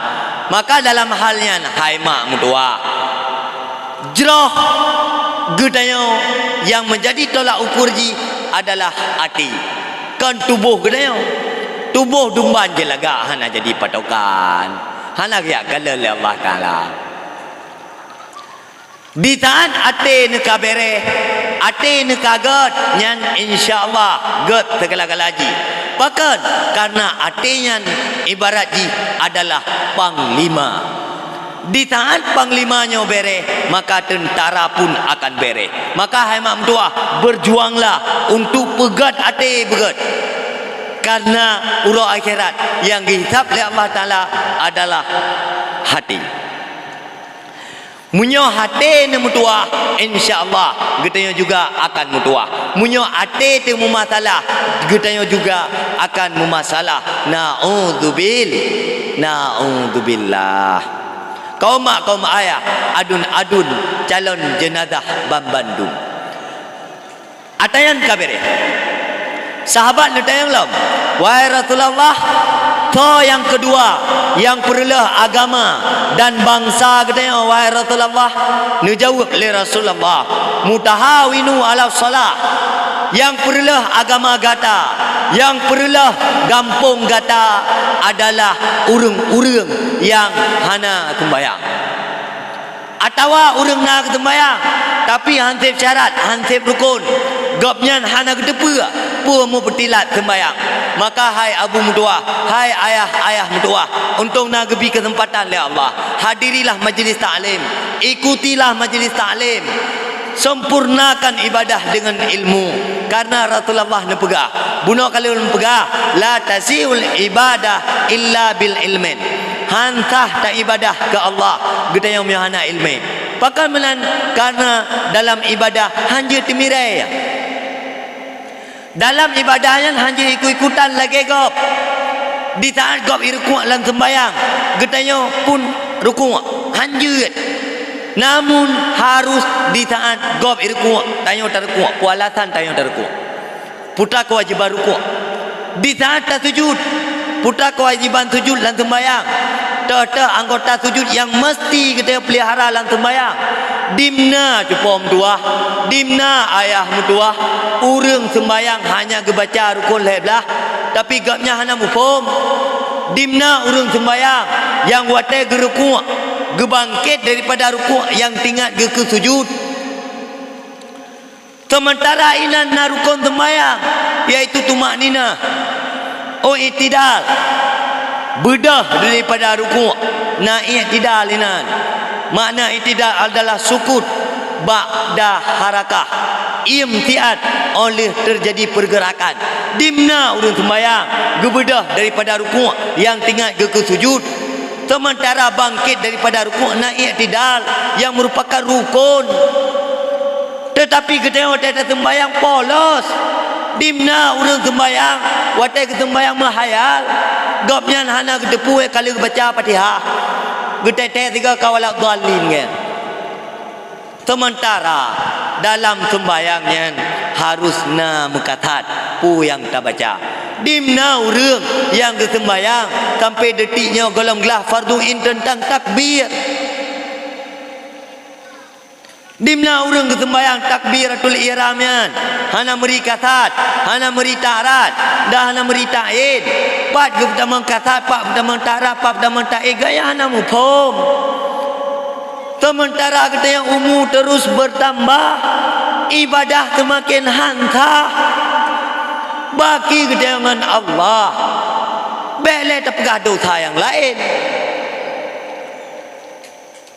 maka dalam hal nyan, hai mak meutuwah, jroh geutanyoe nyang meunjadi tolak ukur jih adalah até, kon tuboh geutanyoe. Tuboh dumban jih lagak hana jadi patokan, hana geujak kalon lé Allah Taala. Di saat até neuka béréh, até neuka gét, nyan insya Allah gét sigala-gala jih. Pakon? Karena até nyan ibarat jih adalah panglima. Di saat panglima nyoe béréh, maka teuntara pun akan béréh. Maka hai mak meutuwah, berjuanglah untuk peugét até beugét. Karena uroe akhirat nyang geuhisab lé Allah Taala adalah até. Meunyoe até neumeutuwah, insya Allah geutanyoe juga akan meutuwah. Meunyoe até teuh meumasalah, geutanyoe juga akan meumasalah. Naudzubil-, naudzubillah. Kaum mak, kaum ayah, aduen-aduen calon jeunazah banmandum. Ata nyan ka béréh. Sahabat neutanyong lom, "Wahai Rasulullah, soe nyang keudua nyang peureuleueh agama dan bansa geutanyoe, wahai Rasulullah?" Neujaweueb lé Rasulullah, "Mutahawinu ala shalah, nyang peureuleueh agama gata, nyang peureuleueh gampông gata adalah ureuëng-ureuëng nyang hana seumbahyang." Atawa ureuëng na geuseumbahyang, tapi han sép syarat, han sép rukon, gobnyan hana geuteupeue peue meupeutilat seumbahyang. Maka hai abu meutuwah, hai ayah-ayah meutuwah, untông na geubri keuseumpatan lé Allah. Hadirilah majlis taklim, ikutilah majlis taklim, sempurnakan ibadah deungon ilmu. Karena Rasulullah neupeugah, bunoe ka lheueh neupeugah, "La tasihul ibadah illa bil ilmin." Han sah taibadah keu Allah geutanyoe meunyoe hana iéleumé. Pakon meunan? Karena dalam ibadah han jeuet teumirée. Dalam ibadah nyan han jeuet ikut-ikutan lagée gob. Di saat gob irukuk lam seumbahyang, geutanyoe pun rukuk, han jeuet. Namun harus di saat gob irukuk, tanyoe tarukuk, peue alasan tanyoe tarukuk. Peue kewajiban rukuk. Di saat tasujud, peue kewajiban sujud lam seumbahyang. Toh-toh anggota sujud nyang meusti geutanyoe peulihara lam seumbahyang. Dimna cupo meutuwah, dimna ayah meutuwah, ureuëng seumbahyang hanya geubaca rukun lhée blaih, tapi gobnyan hana muphom. Dimna ureuëng seumbahyang nyang watée geurukuk, geubangket daripada rukuk nyang teuingat geukeue sujud. Seumeuntara inan na rukon seumbahyang, yaitu tumakninah, oh, i'tidal, beudôh daripada rukuk, na i'tidal inan. Makna i'tidal adalah sukut ba'da harakah, iem siat óh lheueh teujadi peurgeurakan. Dimna ureuëng seumbahyang geubeudôh daripada rukuk nyang teuingat geukeue sujud. Seumeuntara bangkét daripada rukuk na i'tidal nyang meurupakan rukon. Teutapi geutanyoe watée taseumbahyang polos. Dimna ureuëng seumbahyang watée geuseumbahyang meuhayal, gobnyan hana geuteupeue ka lheueh baca Fatihah. Geuteutek sigoe ka wala dhallin nyan. Seumeuntara dalam seumbahyang nyan harôh na meukatat peue nyang tabaca. Dimna ureuëng nyang geuseumbahyang sampoe detik nyoe gohlom glah fardhu ain teuntang takbir. Dimna ureuëng geuseumbahyang takbiratul ihram nyan hana meuri kasat, hana meuri ta'rat, dan hana meuri ta'in. Pat geupeutamong kasat, pat geupeutamong ta'rat, pat geupeutamong ta'in, gaya hana muphom. Seumeuntara geutanyoe umu terus beutambah, ibadah seumaken han sah, baki geutanyoe ngon Allah. Bék lé tapeugah dosa nyang laén.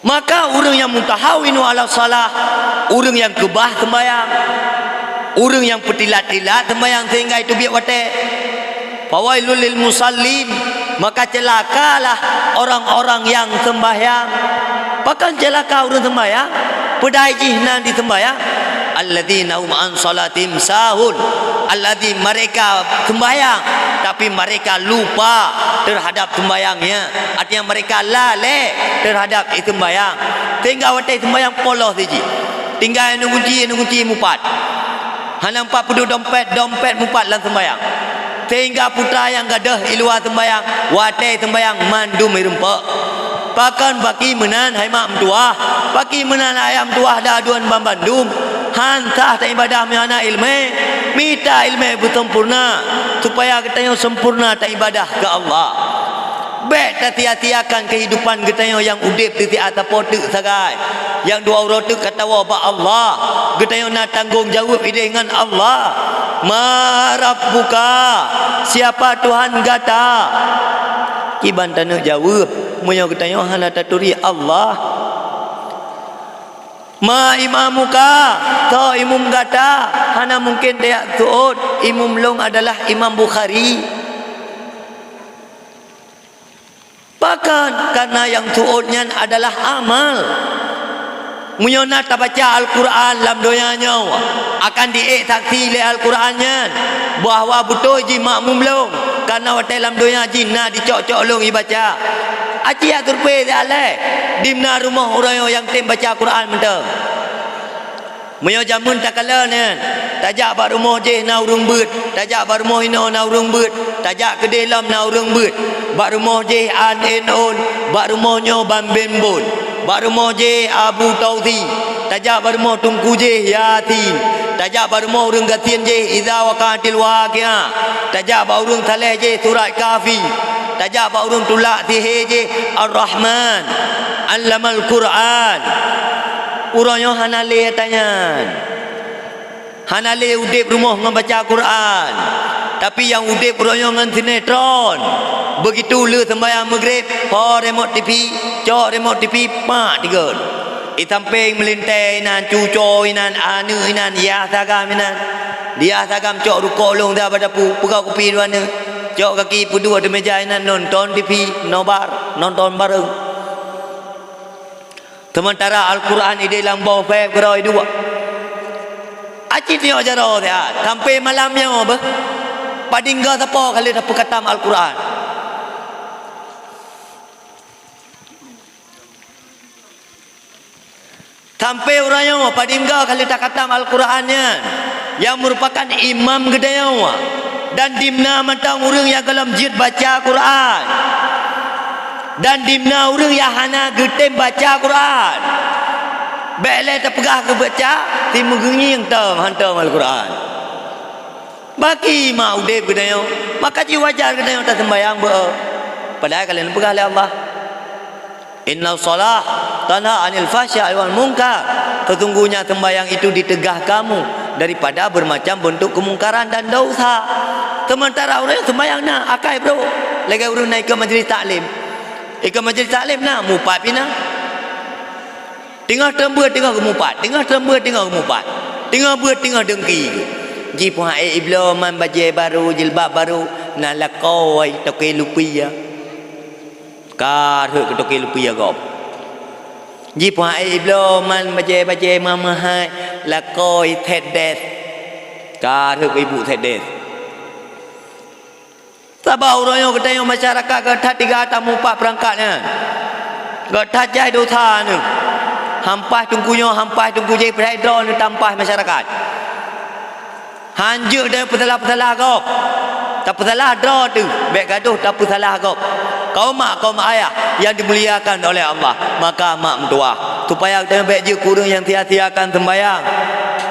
Maka ureuëng nyang mutahawinu ala shalah, ureuëng nyang keubah seumbahyang, ureuëng nyang peutilat-tilat seumbahyang sehingga itu biet watée. Fawailul lil musallin, maka ceulakalah orang-orang nyang seumbahyang. Pakon ceulaka ureuëng seumbahyang? Peudai jih nan di seumbahyang. Alladzina hum an shalatihim sahun. Alladzi, mereka seumbahyang, tapi mereka lupa terhadap seumbahyangnya. Artinya mereka lalai terhadap seumbahyang. Sehingga watée seumbahyang polos jih. Tinggai neuk gunci, neuk gunci mupat. Hana mupat peuduek dompet, dompet mupat lam seumbahyang. Sehingga putra nyang gadôh i luwa seumbahyang, watée seumbahyang mandum irumpok. Pakon baki meunan hai mak meutuwah? Baki meunan ayah meutuwah dan aduen banmandum? Han sah taibadah meunyoe hana iéleumé. Mita iéleumé beuseumpurna, supaya geutanyoe seumpurna taibadah keu Allah. Bék tasia-siakan keuhidupan geutanyoe nyang udeb teusiat sapoe teuk sagai, nyang dua uroe teuk ka tawoe bak Allah. Geutanyoe na tanggong jaweueb ideh ngon Allah. "Ma rabbuka?" Siapa Tuhan gata? Kiban taneuk jaweueb meunyoe geutanyoe hana taturi Allah? "Ma imamuka?" Soe imum gata? Hana mungken tajak seuôt, imum lôn adalah Imam Bukhari. Pakon? Karena nyang seuôt nyan adalah amal. Meunyoe na tabaca Al-Qur'an lam donya nyoe, akan diék saksi lé Al-Qur'an nyan bahwa beutôi jih makmum lôn, karena watée lam donya jih na dicok-cok lôn ibaca. Aci jak survei siat lé, dimna rumoh uroe nyoe nyang tem baca Qur'an mantong. Meunyoe jameun takalon nyan, tajak bak rumoh jih na ureuëng beuet, tajak bak rumoh inoe na ureuëng beuet, tajak keudeh lom na ureuëng beuet. Bak rumoh jih An Eun Eun, bak rumoh nyoe Ban Bin Bun, bak rumoh jih Abu Tausi, tajak bak rumoh teungku jih Yasin, tajak bak rumoh ureuëng gasien jih Iza Waqa'atil Waqi'ah, tajak bak ureuëng saleh jih Surat Kahfi, tajak bak ureuëng tulak sihé jih Ar-Rahman, Allamal Qur'an. Uroe nyoe hana lé ata nyan. Hana lé udeb rumoh ngon baca Qur'an, tapi nyang udeb uroe nyoe ngon sinetron. Beugitu lheueh seumbahyang Maghrib, ho remote T V, cok remote T V, pak tigon. Di sampéng meulintée inan, cuco inan, aneuëk inan, yah sagam inan. Yah sagam cok rukok lôn dah bak dapu, peugah kupi dua neuk. Cok gaki peuduek di meja inan, nonton T V, nobar, nonton bareng. Seumeuntara Al-Qur'an ideh lam boh pèb keudroe duek. Aci tiok jaroe siat, sampoe malam nyoe beuh. Padinggoe sapo ka lheueh tapeukhatam Al-Qur'an. Sampoe uroe nyoe padinggoe ka lheueh takhatam Al-Qur'an nyan, nyang meurupakan imam geutanyoe, dan dimna mantong ureuëng nyang gohlom jeuet baca Qur'an. Dan dimna ureuëng nyang hana geutem baca Qur'an. Bék lé tapeugah geubaca, si meugeungieng tom hantom Al-Qur'an. Baki mak udeb geutanyoe, maka jiwajar geutanyoe taseumbahyang beu, padahai ka lheueh neupeugah lé Allah, "Inna shalah tanha 'anil fahsya'i wal munkar." Sesungguhnya sembahyang itu dicegah kamu daripada bermacam bentuk kemungkaran dan dosa. Sementara ureuëng sembahyang na akai brok, lagée ureuëng na ikot majlis taklim. Ikot majlis taklim na, mupat pih na. Teungoh teumbeuet teungoh geumupat, teungoh teumbeuet teungoh geumupat, teungoh beuet teungoh deungki. Jipoh aé ibloe man bajée barô, jilbab barô, na lakoe toke lupia. Ka rhot keu toke lupia gob. Jipoh aé ibloe man bajée-bajée mameuhai, lakoe thèt dèh. Ka rhot keu ibu thèt dèh. Sabab uroe nyoe geutanyoe masyarakat geuh that tiga tamu pat peurangkat nyan. Geuh that jai dosa nyoe. Hampah teungku nyoe, hampah teungku jéh, padahai droeneuh tampah masyarakat. Hanjeuet dan peusalah-peusalah gob. Tapeusalah droe teuh, bék gadoh tapeusalah gob. Kaum mak, kaum ayah yang dimuliakan oleh Allah, maka mak meutuwah, Supaya geutanyoe bék jeuet keu ureuëng nyang sia-siakan seumbahyang.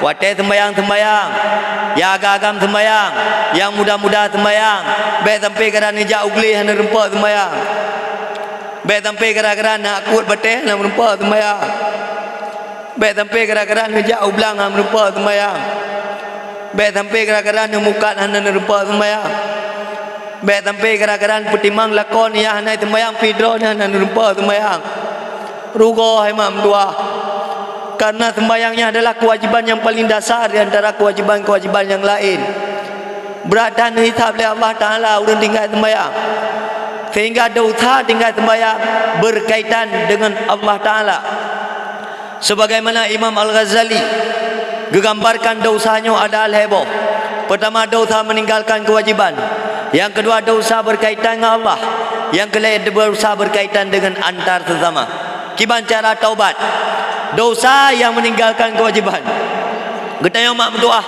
Watée seumbahyang-seumbahyang, nyang agam-agam seumbahyang, nyang muda-muda seumbahyang, bék sampai gata neujak u gleh hana neureumpok seumbahyang. Bék sampai gara-gara na kuet batée hana neureumpok seumbahyang. Bék sampai gara-gara neujak u blang hana neureumpok seumbahyang. Bék sampai gara-gara neumukat hana neureumpok seumbahyang. Bék sampai gara-gara neupeutimang lakoe nyang hana seumbahyang pih droeneuh hana neureumpok seumbahyang. Rugoe hai mak meutuwah. Karena seumbahyang nyan adalah keuwajiban nyang paleng dasar di antara keuwajiban-keuwajiban nyang laén. Brat that neuhisab lé Allah Taala ureuëng tinggai seumbahyang. Sehingga dosa tinggai seumbahyang berkaitan dengan Allah Taala. Sebagaimana Imam Al-Ghazali geugambarkan dosa nyoe ada lhée boh. Pertama, dosa meninggalkan kewajiban. Yang kedua, dosa berkaitan dengan Allah. Yang kelhée, dosa berkaitan dengan antar sesama. Kiban cara taubat? Dosa yang meninggalkan kewajiban. Geutanyoe mak meutuwah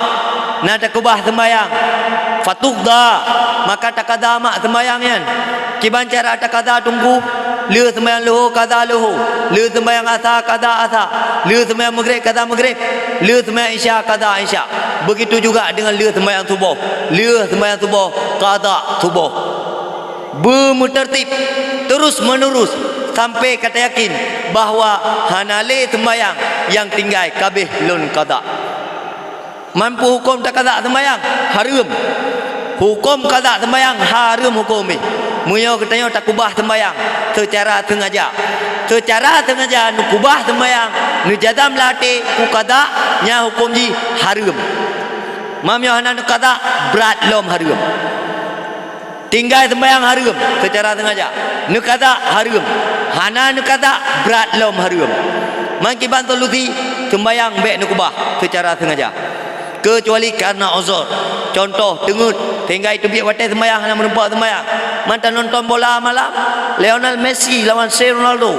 na takeubah seumbahyang, fatuqda, maka takada mak seumbahyang nyan. Kiban cara takada teungku, le seumbahyang luho kada luho, le seumbahyang asa kada asa, le seumbahyang maghrib kada maghrib, le seumbahyang isya kada isya. Begitu juga dengan le seumbahyang suboh, le seumbahyang suboh kada suboh. Beumeuteurtib terus meunurus sampai ka tayakin bahwa hana lé seumbahyang nyang tinggai ka abéh lôn kada. Man peue hukôm takada seumbahyang? Hareuem. Hukôm kada seumbahyang hareuem hukôm jih. Meunyoe geutanyoe takeubah seumbahyang seucara seungaja. Seucara seungaja neukeubah seumbahyang, neujazam lam até keu kada, nyan hukôm jih hareuem. Man meunyoe hana neukada, brat lom hareuem. Tinggai seumbahyang hareuem seucara seungaja. Neukada hareuem. Hana neukada, brat lom hareuem. Man kiban solusi, seumbahyang bék neukeubah seucara seungaja. Keucuali karena uzur. Contoh, teungeut, sehingga iteubiet watée seumbahyang hana meureumpok seumbahyang. Man tanonton bola malam, Lionel Messi lawan C Ronaldo.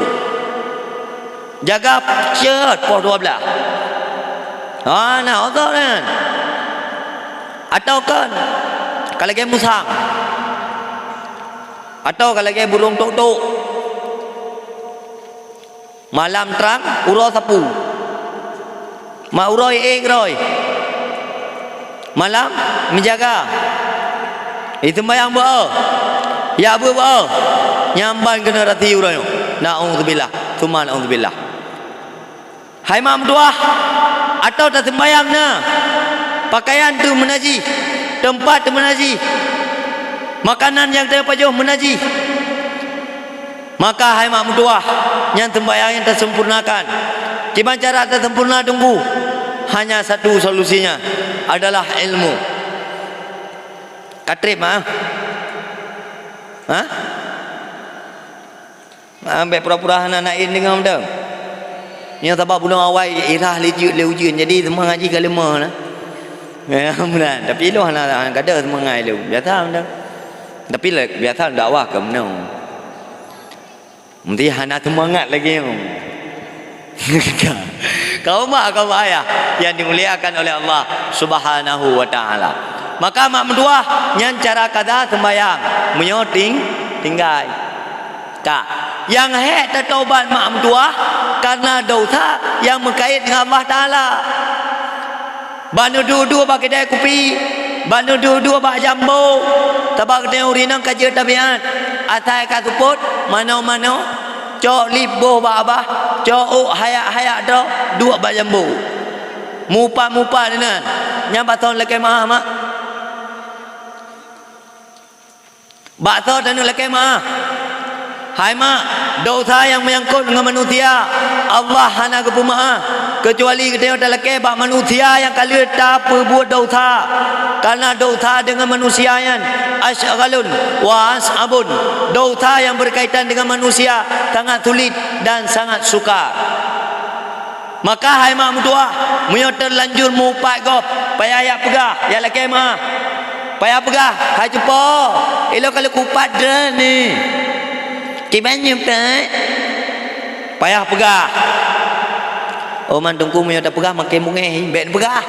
Jaga cot poh dua belas. Ha, na uzur nyan. Atawa kon, ka lagée musang. Atawa ka lagée burông tok-tok. Malam trang, uroe sapeue. Mak uroe ék roi. Malam meujaga. Iteumbayang beu-o. Yak beu beu-o. Nyan ban keuneuk rati uroe nyoe. Naudzubillah. Tsumma naudzubillah. Hai mak meutuwah, atawa taseumbayang na, pakaian teuh meunajih, teumpat teuh meunajih, makanan nyang tapajoh meunajih, maka hai mak meutuwah, nyan seumbayang nyang taseumpurnakan. Kiban cara taseumpurna teungku? Hanya satu solusinya, adalah ilmu. Ka treb, ha? Ha? Ah, bék pura-pura hana na-, na-, deungoe mantong. Nyoe sabab bunoe awai irah lé jeuet lé ujeuen, jadi seumangat jih ka leumoh na. Ya, meunan. Tapi ilôn hana, hana kada seumangat ilôn. Biasa mantong. Tapi lé, biasa dakwah ka meunoe. Mesti hana seumangat lagée nyoe. Kaum mak, kaum ayah yang dimuliakan oleh Allah Subhanahu wa Ta'ala. Maka mak meutuwah nyan cara kada seumbayang, meunyoe ting-, tinggai. Ka. Nyang hék tataubat mak meutuwah kareuna dosa nyang meukait ngon Allah Taala. Bak neuduek-duek bak keudè kupi, bak neuduek-duek bak jambo, sabab geutanyoe ureueng inong ka jeuet tabiat. Asai ka seupôt, manoe-manoe, cok lip boh bak babah, cok ôk hayak-hayak droe, duek bak jambo. Mupat-mupat inan, nyan bak soe lakée meu'ah, mak? Bak soe taneuk lakée meu'ah? Hai mak, dosa nyang meunyangkot ngon manusia, Allah hana geupeumeu'ah, keucuali geutanyoe talakée bak manusia nyang ka lheueh tapeubuet dosa. Kareuna dosa deungon manusia nyan asyghalun wa as'abun. Dosa nyang beurkaitan deungon manusia sangat sulit dan sangat sukar. Maka hai mak meutuwah, meunyoe teulanjur mupat gob, payah jak peugah, jak lakée meu'ah. Payah peugah, "Hai cupo, ilôn ka lôn kupat droeneuh." Kiban nyoe peuet. Payah peugah. Oh, man teungku, meunyoe tapeugah makin beungéh, bék neupeugah.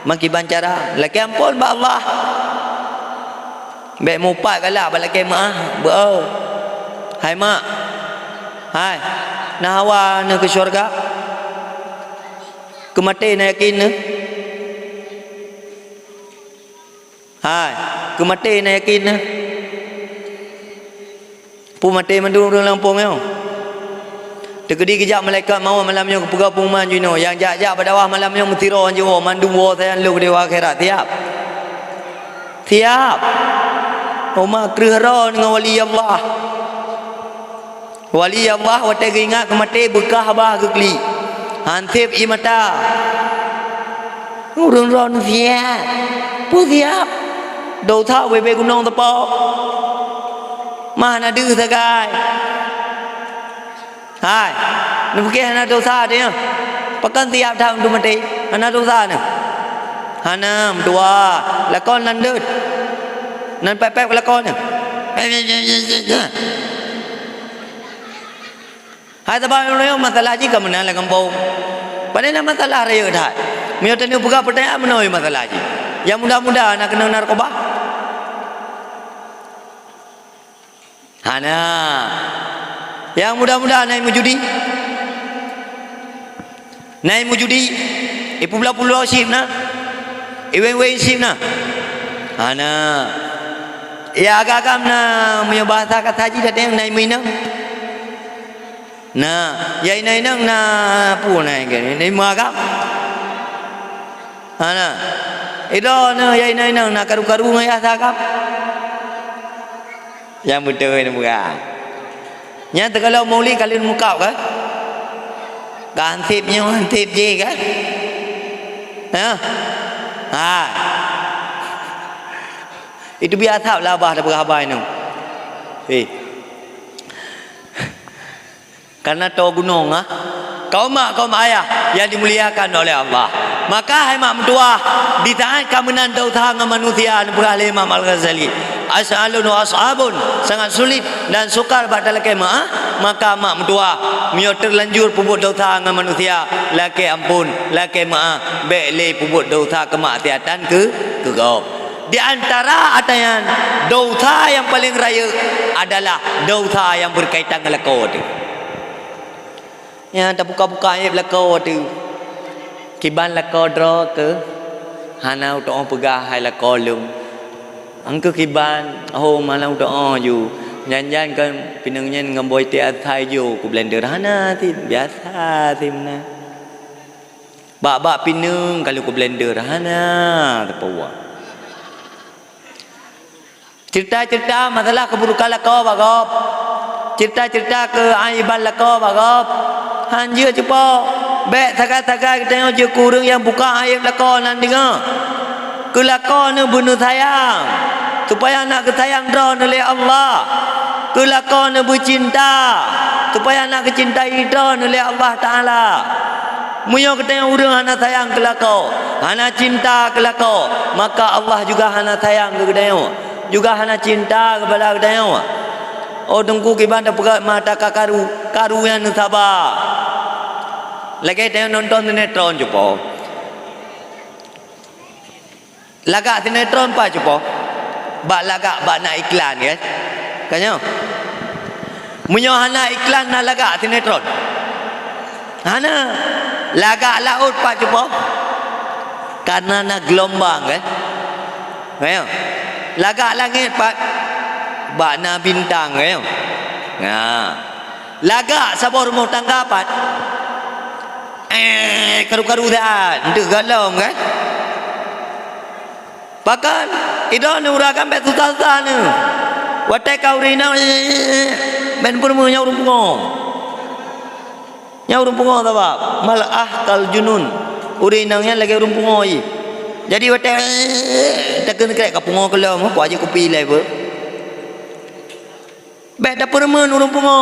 Man kiban cara, lakée amphon bak Allah. Bék mupat galak bak lakée meu'ah, beu-o. Hai mak. Hai. Na hawa neuh keu syurga? Keu maté na yakin neuh? Hai, keu maté na yakin neuh? Peue maté mandum ureuëng lam gampông nyoe? Teukeudi geujak malaikat mawöt malam nyoe geupeugah peungumuman jinoe, nyang jak-jak bak dakwah malam nyoe meusidroe jiwoe, mandum woe sajan lôn keudéh u akhirat. Siap? Siap. Uma kreueh droe ngon wali Allah. Wali Allah watée geuingat keu maté beukah bah geuklik. Hanseb ié mata. Ureuëng droeneuh siab. Peue siab? Desya ubé-bé gunong teupok. Mah hana deuh sagai. Hai, neupiké hana desya teuh nyoe. Pakon siab that untuk maté? Hana desya neuh? Hana, meutuwah. Lakoe nan deuet. Nan pép-pép keu lakoe neuh. Hai, sabab ureuëng masalah jih ka meunan lam gampông. Padahai na masalah rayeuk that. Meunyoe tanyoe peugah peutanyaan meunoe masalah jih. Nyang muda-muda na keunong narkoba? Hana. Nyang muda-muda na meujudi? Na meujudi? Ipeubloe-peubloe chip na? Iweng-weng chip na? Hana. Ya agam-agam na, meunyoe bahasa kata jih datang na meuinong? Na, ya inong-inong na peue na, na agam? Hana. Ido na ya inong-inong na karu-karu ngon ya agam? Nyang beutôi neupeugah. Nyan teukalon Maulid ka lheueh muka ka? Ka hanseb nyoe, hanseb jih ka? Ha? Ha. Itu biasa lah bah tapeugah haba nyoe. Eh. Karena toe gunong, ha? Kaum mak, kaum ayah yang dimuliakan oleh Allah. Maka, hai mak meutuwah, di saat ka meunan desya ngon manusia, neupeugah lé Imam Al-Ghazali, "As'alun wa as'abun," sangat sulit dan sukar bak talakée meu'ah, maka mak meutuwah, meunyoe teulanjur peubuet desya ngon manusia, lakée amphon, lakée meu'ah, bék lé peubuet desya keumaksiatan keu, keu gob. Di antara ata nyan, desya nyang paleng rayeuk adalah desya nyang beukaitan ngon lakoe teuh. Nyan tabuka-buka aéb lakoe teuh. Kiban lakoe droe keuh, hana utoe peugah hai lakoe lôn. Angkeuh kiban, oh, hana utoe ju. Jan-jan kon pineung nyan ngon boh iték asai jo ku blender. Hana cit, biasa cit meunan. Bak-bak pineung ka lheueh ku blender, hana teupeuwoe. Cerita-cerita masalah keuburukan lakoe bak gob. Cerita-cerita keuaéban lakoe bak gob. Han jeuet cupo. Bék sagai-sagai geutanyoe jeuet keu ureuëng nyang buka aéb lakoe nan deungoe. Keu lakoe neuh beuneusayang, supaya na geusayang droeneuh lé Allah. Keu lakoe neuh beucinta, supaya na geucintai droeneuh lé Allah Taala. Meunyoe geutanyoe ureuëng hana sayang keu lakoe, hana cinta keu lakoe, maka Allah juga hana sayang keu geutanyoe, juga hana cinta keupada geutanyoe. Oh, Teungku, kiban tapeugah mata ka karu, karu nyang saba. Lagée tanyoe nonton sinetron cupo. Lagak sinetron pat cupo? Bak lagak bak na iklan, kan? Kan nyoe? Meunyoe hana iklan, na lagak sinetron? Hana. Lagak laôt pat cupo? Karena na geulumbang, kan? Kan nyoe? Lagak langét pat? Bak na bintang, kan nyoe? Nah. Lagak saboh rumoh tangga pat? Eh, karu-karu that, eunteuk galom, kan? Pakon, idong ureuëng agam bék susah-susah neuh. Watée ka ureuëng inong, bék peurumoh nyang ureuëng pungo. Nyang ureuëng pungo sabab, mal-ah kal junun. Ureuëng inong nyan lagée ureuëng pungo jih. Jadi watée, takheun krek ka pungo keulom, kuah jih kupi ilée beuh. Bék tapeureumeun ureuëng pungo.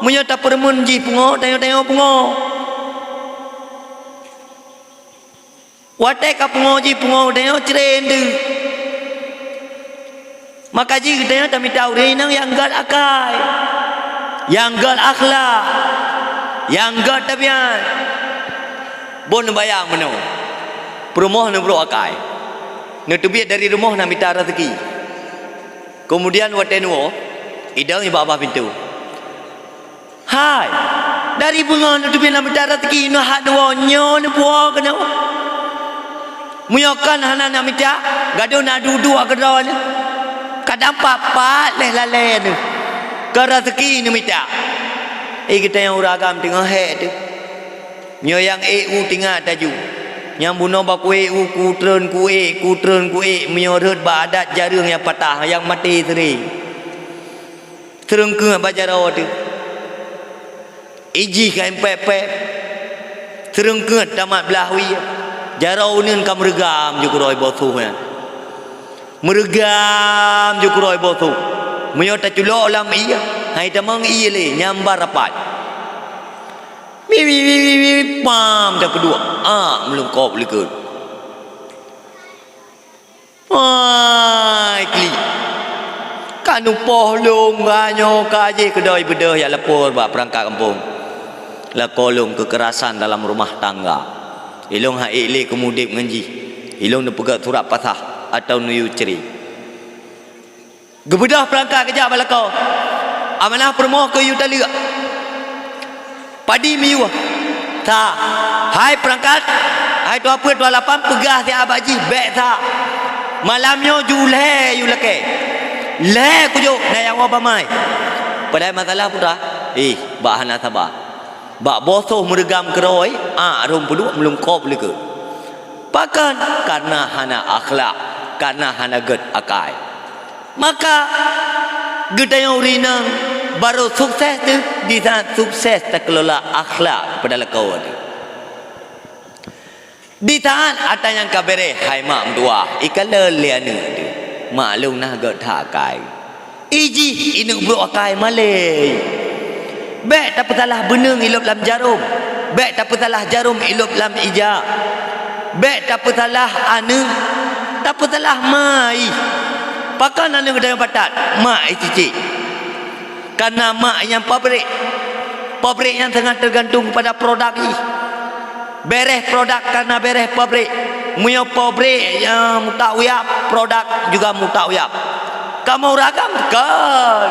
Meunyoe tapeureumeun jih pungo, tanyoe-tanyoe pungo. Watée ka pungo jih pungo, tanyoe cre deuh. Maka jih geutanyoe tamita ureuëng inong nyang gét akai, nyang gét akhlak, nyang gét tabiat. Bon neubayang meunoe, peurumoh neubrok akai, neuteubiet dari rumoh na mita raseuki. Keumudian watée neuwoe, idong nibak babah pintoe. Hai! Dari beungoh neuteubiet na mita raseuki, neuhak neuwoe nyoe neupuwoe keunoe. Meunyoe kon hana neumita, gadôh na duek-duek keudroe nyoe. Kadang pat-pat lheueh lalée nyoe. Keu raseuki neumita. Eh, geutanyoe ureueng agam teungoh hék teuh. Nyoe nyang ék u tingat taju. Nyang bunoe baku ék u kutreun kuék, kutreun kuék, meunyoe rhot bak adat jareueng nyang patah, nyang maté seuring. Seureungkeuet bak jaroe teuh. Ijih ka impép-pép. Seureungkeuet tamat blah wie. Jaroe uneuen ka meureugam ju keudroe boh soh nyan. Meureugam ju keudroe boh soh. Meunyoe taculok lam ié, hai tamong ié lé, nyambar rapat. Wi, wi, wi, wi, wi, pam, tapeuduek. Ah, meulungkop likot. Hai, klik. Ka neupoh lôn, ka nyoe, ka jih keudroe beudôh jak lapor bak peurangkat gampông. Lakoe lôn kekerasan dalam rumah tangga. Ilôn han ék lé keumeudeb ngon jih. Ilôn neupeugét surat pasah atau neuyue cerai. Geubeudôh peurangkat geujak bak lakoe. Amanah peurumoh keu yue taleuek. Padi meuyue. Sa. Hai peurangkat, hai tuha peuet, tuha lapan, peugah siat bak jih, bék sa. Malam nyoe ju lhée yue lakée. Lhée kujok, na nyang woe bamai. Padahai masalah putra, ih, bak hana saba. Bak boh soh meureugam keudroe, ak rhom peuduek meulungkop likot. Pakon? Kareuna hana akhlak, kareuna hana gét akai. Maka, geutanyoe ureueng inong barô sukses teuh disaat sukses takeulola akhlak keupada lakoe teuh. Disaat atra nyang ka béréh hai mak meutuwah, ikalon lé aneuk teuh. Maklum na gét that akai. Ijih ineuk brok akai malée. Bék tapeusalah beuneueng ilop lam jarôm, bék tapeusalah jarôm ilop lam ija. Bék tapeusalah aneuk, tapeusalah ma ih. Pakon aneuk geutanyoe batat? Mak ih cicik. Kareuna mak nyang pabrék. Pabrék nyan sangat teugantung keupada produk ih. Béréh produk kareuna béréh pabrék. Meunyoe pabrék nyang mutak uyab, produk juga mutak uyab. Kamoe ureueng agam kon.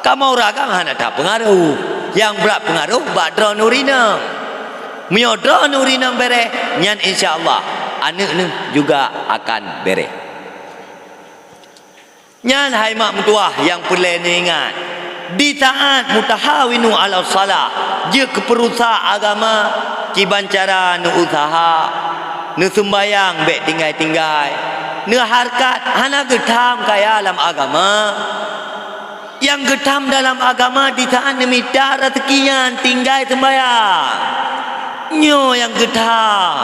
Kamoe ureueng agam hana that peungaruh. Nyang brat peungaruh bak droeneuh ureueng inong. Meunyoe droeneuh ureueng inong béréh, nyan insya Allah aneuk neuh juga akan béréh. Nyan hai mak meutuwah nyang peureulée neuingat, disaat mutahawinu 'alas shalah, jeuet keu peurusak agama, kiban cara neuuseuha, neuseumbayang bék tinggai-tinggai, neuhareukat hana geutham kaya lam agama. Nyang geutham dalam agama disaat neumita raseuki nyan tinggai seumbayang. Nyoe nyang geutham.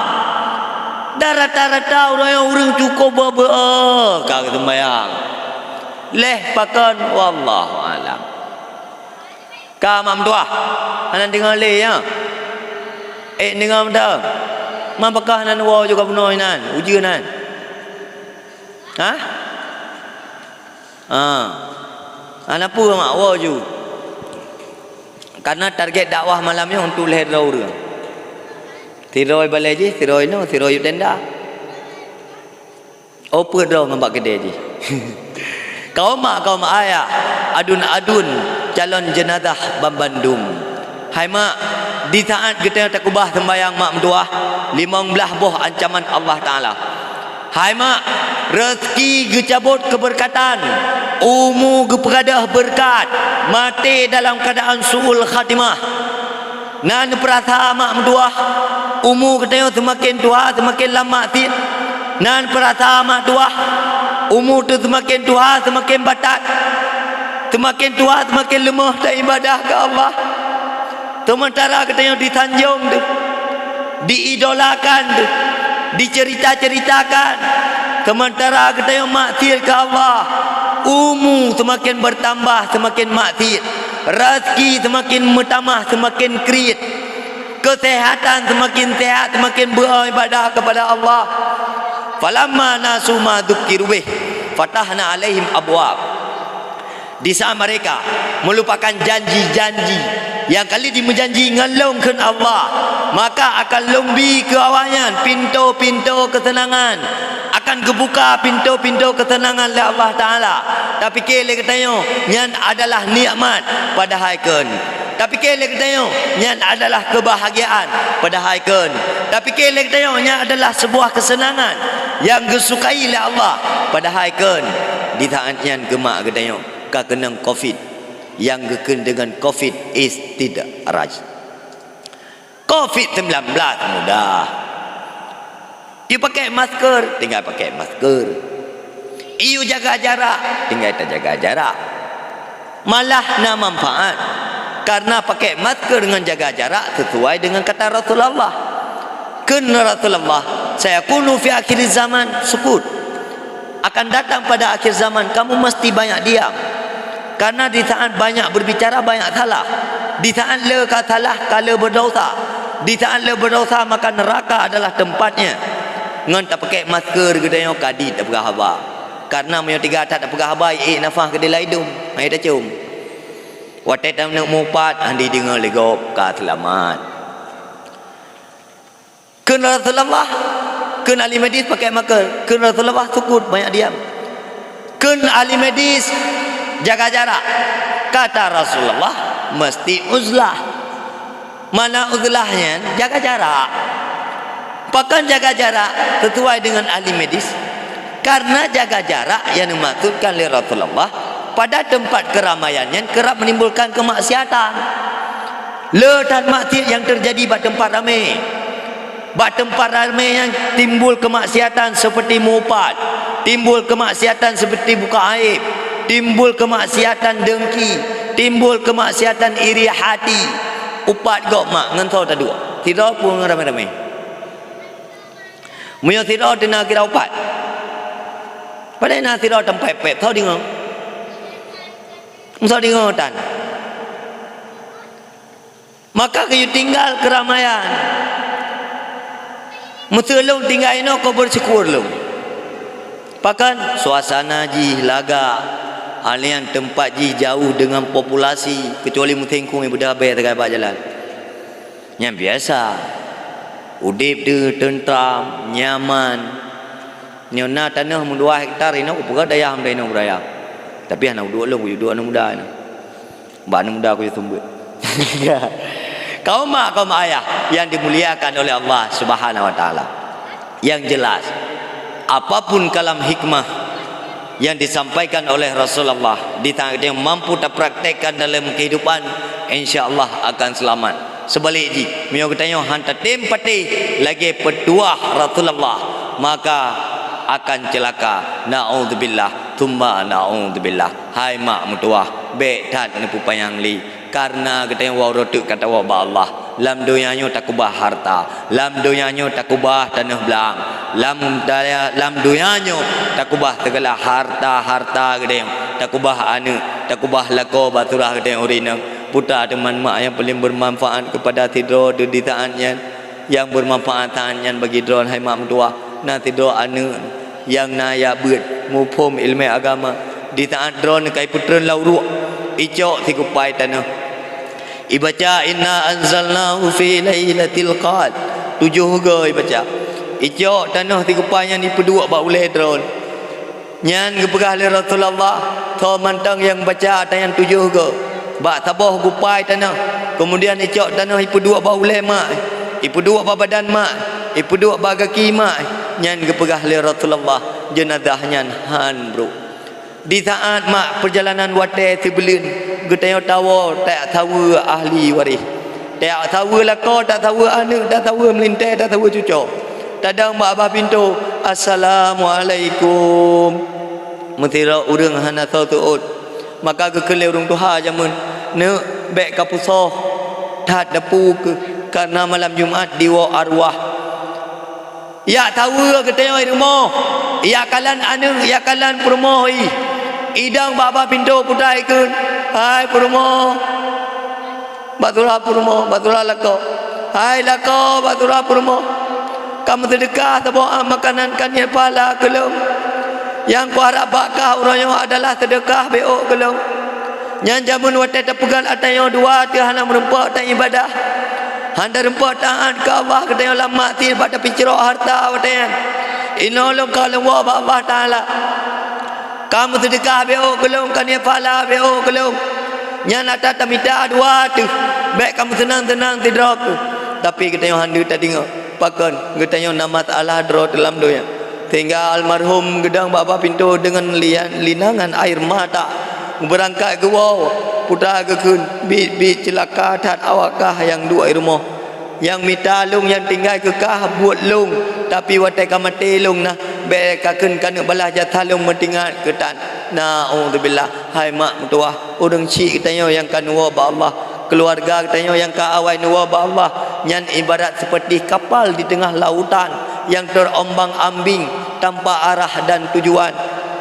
Dan rata-rata ureueng, ureueng cukôp beu-beu ka geuseumbayang. Lheueh pakon, wallahu alam. Ka mak meutuwah, hana deungoe lé, ya? Eh, deungoe mantong. Man pakon hana neuwoe ju ka bunoe inan, ujeuen nyan. Hah? Ha. Hana peue mak, woe ju. Karena target dakwah malam nyoe untuk lhée droe ureueng. Sidroe balée jih, sidroe inoe, sidroe yub tenda. Oh, peuet droe ngon bak keudée jih. Kaum mak, kaum ayah, aduen-aduen calon jeunazah banmandum. Hai mak, disaat geutanyoe takeubah seumbayang mak meutuwah, limong blaih boh ancaman Allah Taala. Hai mak, raseuki geucabot keubeurkatan, umu geupeugadôh beureukat, maté dalam keuadaan su'ul khatimah. Na neupeurasa mak meutuwah, umu geutanyoe seumaken tuha seumaken lam maksiet. Na neupeurasa mak tuwah, umu teuh seumaken tuha seumaken batat, seumaken tuha seumaken leumoh taibadah keu Allah. Seumeuntara geutanyoe disanjong teuh, diidolakan teuh, diceurita-ceuritakan. Seumeuntara geutanyoe maksiet keu Allah, umu seumaken beurtambah seumaken maksiet, raseuki seumaken meutamah seumaken kriet, keuseuhatan seumaken seuhat seumaken beu-o ibadah keupada Allah. Falamma nasu ma dzukkiru bih, fatahna 'alaihim abwab. Di saat mereka melupakan janji-janji Nyang ka lheueh jimeujanji ngon lôn kheun Allah, maka akan lôn bi keu awaknyan pintoe-pintoe keuseunangan, akan geubuka pintoe-pintoe keuseunangan lé Allah Taala. Tapike lé geutanyoe nyan adalah nikmat, padahai kheun. Tapike lé geutanyoe nyan adalah keubahgiaan, padahai kheun. Tapike lé geutanyoe nyan adalah seubuah keuseunangan nyang geusukai lé Allah, padahai kheun. Di saát nyan geumak geutanyoe ka keunong covid, nyang geukheun deungon covid istidraj. covid sembilan belas mudah. Yue pakai masker, tinggai pakai masker. Yue jaga jarak, tinggai tajaga jarak. Malah na manfaat, karena pakai masker ngon jaga jarak sesuai dengan kata Rasulullah. Kheun Rasulullah, "Sayakunu fi akhir zaman sukut." Akan datang pada akhir zaman, kamu mesti banyak diam. Karena di saat banyak berbicara, banyak salah. Di saat le ka salah, ka le berdosa. Di saat le berdosa, maka neraka adalah tempatnya. Ngon tapakai masker geutanyoe ka dit tapeugah haba. Karena meunyoe tiga that tapeugah haba, ék nafah keudéh lam idong, hai tacom. Watée taneuk mupat, hana jideungoe lé gob, ka seulamat. Kheun Rasulullah, kheun ahli medis pakai masker. Kheun Rasulullah sukut, banyak diam. Kheun ahli medis jaga jarak. Kata Rasulullah, mesti uzlah. Mana uzlah nyan? Jaga jarak. Pakon jaga jarak sesuai dengan ahli medis? Karena jaga jarak yang dimaksudkan oleh Rasulullah pada tempat keramaian nyan kerap menimbulkan kemaksiatan. Le that maksiat yang terjadi bak tempat ramai. Bak teumpat ramé nyan timbul keumaksiatan seperti meuupat, timbul keumaksiatan seperti buka aéb, timbul keumaksiatan dengki, timbul keumaksiatan iri hati. Upat gob mak ngon soe taduek? Sidroe peue ngon ramé-ramé? Meunyoe sidroe teuna kira upat. Padahai na sidroe teumpat pep, soe deungoe? Soe deungoe tan? Maka geuyue tinggai keuramaian. Meuseu lôn tinggai inoe ka beusyukur lôn. Pakon? Suasana jih lagak, hana teumpat jih jauh deungon populasi, keucuali musém khueng beudôh abée sagai bak jalan. Nyan biasa. Udeb teuh teuntram, nyaman. Nyoe na tanoh meudua hektar inoe kupeugah dayah, inoe beuraya. Tapi hana uduek lôn, kuduek aneuk muda inoe. Bak aneuk muda kuyue seumeubeuet. Kaum mak, kaum ayah yang dimuliakan oleh Allah Subhanahu wa Taala. Yang jelas, apapun kalam hikmah yang disampaikan oleh Rasulullah, di tangan dia mampu tapraktekkan dalam kehidupan, insya Allah akan selamat. Seubalik jih, meunyoe geutanyoe han tatem patéh lagée peutuah Rasulullah, maka akan ceulaka. Naudzubillah, tsumma naudzubillah. Hai mak meutuwah, bék that neupeupanyang lé, kareuna geutanyoe uroe teuk ka tawoe bak Allah. Lam donya nyoe takeubah hareuta, lam donya nyoe takeubah tanoh blang, lam daya, lam donya nyoe takeubah sigala hareuta-hareuta geutanyoe, takeubah aneuk, takeubah lakoe bak surah geutanyoe ureueng inong. Peue teuma mak nyang paleng beumanfaat keupada sidroe di saát nyan? Nyang beumanfaat saát nyan bagi droe hai mak meutuwah, na sidroe aneuk nyang na jak beuet muphom iéleumé agama. Di saát droeneuh ka ipeutreun lam uruek, icok sikupai tanoh, ibaca, "Inna anzalnahu fi lailatil qadr." Tujoh goe ibaca. Icok tanoh sikupai nyan ipeuduek bak ulée droeneuh. Nyan geupeugah lé Rasulullah, soe mantong nyang baca ata nyan tujoh goe bak saboh kupai tanoh, keumudian icok tanoh ipeuduek bak ulée mak, ipeuduek bak badan mak, ipeuduek bak gaki mak, nyan geupeugah lé Rasulullah, jeunazah nyan han brok. Di saát mak peurjalanan watée sibuleuen, geutanyoe tawoe tajak saweue ahli waréh. Tajak saweue lakoe, tajak saweue aneuk, tajak saweue meulintée, tajak saweue cucoe. Tadong bak babah pintoe, "Assalamualaikum." Meusidroe ureuëng hana soe seuôt. Maka geukheun lé ureuëng tuha jameun, "Neuk, bék kapusoh that dapu keuh, kareuna malam Jumat diwoe arwah." Jak saweue geutanyoe i rumoh, jak kalon aneuk, jak kalon peurumoh jih. Idong bak babah pintoe putra ikheun, "Hai peurumoh, bak surah peurumoh, bak surah lakoe. Hai lakoe, bak surah peurumoh. Ka meuseudeukah saboh makanan ka niet pahala keu lôn. Nyang kuharab bak kah uroe nyoe adalah seudeukah bék ôk keu lôn." Nyan jameun watée tapeugah atra nyoe dua teuh hana meurumpok taibadah, hana meurumpok taát keu Allah, geutanyoe lam maksiat bak tapincrok hareuta watée nyan. Inoe lôn ka lôn woe bak Allah Taala. Ka meuseudeukah bék ôk keu lôn, ka niet pahala bék ôk keu lôn. Nyan atra tamita dua teuh, bék ka meuseunang-seunang sidroe kheueh. Tapi geutanyoe hana teudeungoe. Pakon geutanyoe na masalah droe teuh lam donya. Sehingga almarhum geudong bak babah pintoe deungon lian-, linangan air mata. Beurangkat geuwoe, putra geukheun, "Biet-biet ceulaka that awak kah nyang duek i rumoh. Nyang mita lôn nyang tinggai keu kah buet lôn, tapi watée ka maté lôn na, bék kakheun keuneuk balaih jasa lôn meutingat keu tan." Naudzubillah. Hai mak meutuwah, ureuëng syiek geutanyoe nyang ka neuwoe bak Allah, keuluwarga geutanyoe nyang ka awai neuwoe bak Allah, nyan ibarat seperti kapal di teungoh lautan nyang terombang-ambing tanpa arah dan tujuan.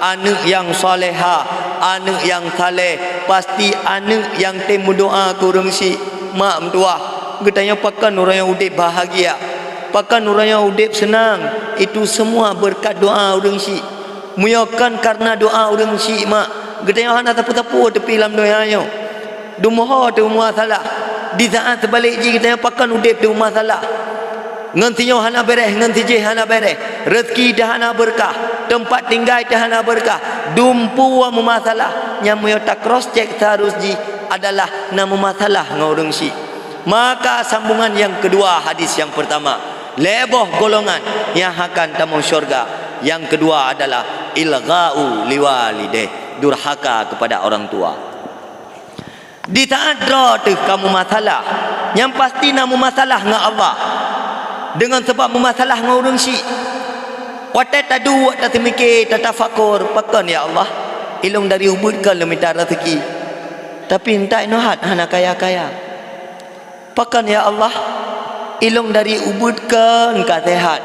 Aneuëk nyang saleha, aneuëk nyang saleh, pasti aneuëk nyang tem meudoá keu ureuëng syiek. Mak meutuwah, geutanyoe pakon uroe nyoe udeb bahagia, pakon uroe nyoe udeb seunang, itu semua beureukat doá ureuëng syiek. Meunyoe kon kareuna doá ureuëng syiek mak, geutanyoe hana sapeue-sapeue teupie lam donya nyoe. Dumho teuh meumasalah. Di saát seubalek jih geutanyoe pakon udeb teuh meumasalah. Ngon sinyoe hana beureh, ngon sijih hana beureh. Reuseuki teuh hana beureukat, teumpat tinggai teuh hana beureukat. Dumpeue meumasalah. Nyan meunyoe ta cross check seharus jih adalah na meumasalah ngon ureuëng syiek. Maka sambungan nyang keudua hadis nyang peurtama, lhée boh golongan nyang akan tamong syurga. Nyang keudua adalah ilghau liwalideh, durhaka kepada orang tua. Di saát droe teuh ka meumasalah, nyang pasti na meumasalah ngon Allah deungon sabab meumasalah ngon ureuëng syiek. Watée taduek, taseumike, tatafakur, "Pakon ya Allah, ilôn dari ubit kon lôn mita reuseuki, tapi 'oh noe hat hana kaya-kaya." Pakon ya Allah, ilôn dari ubit kon ka sehat,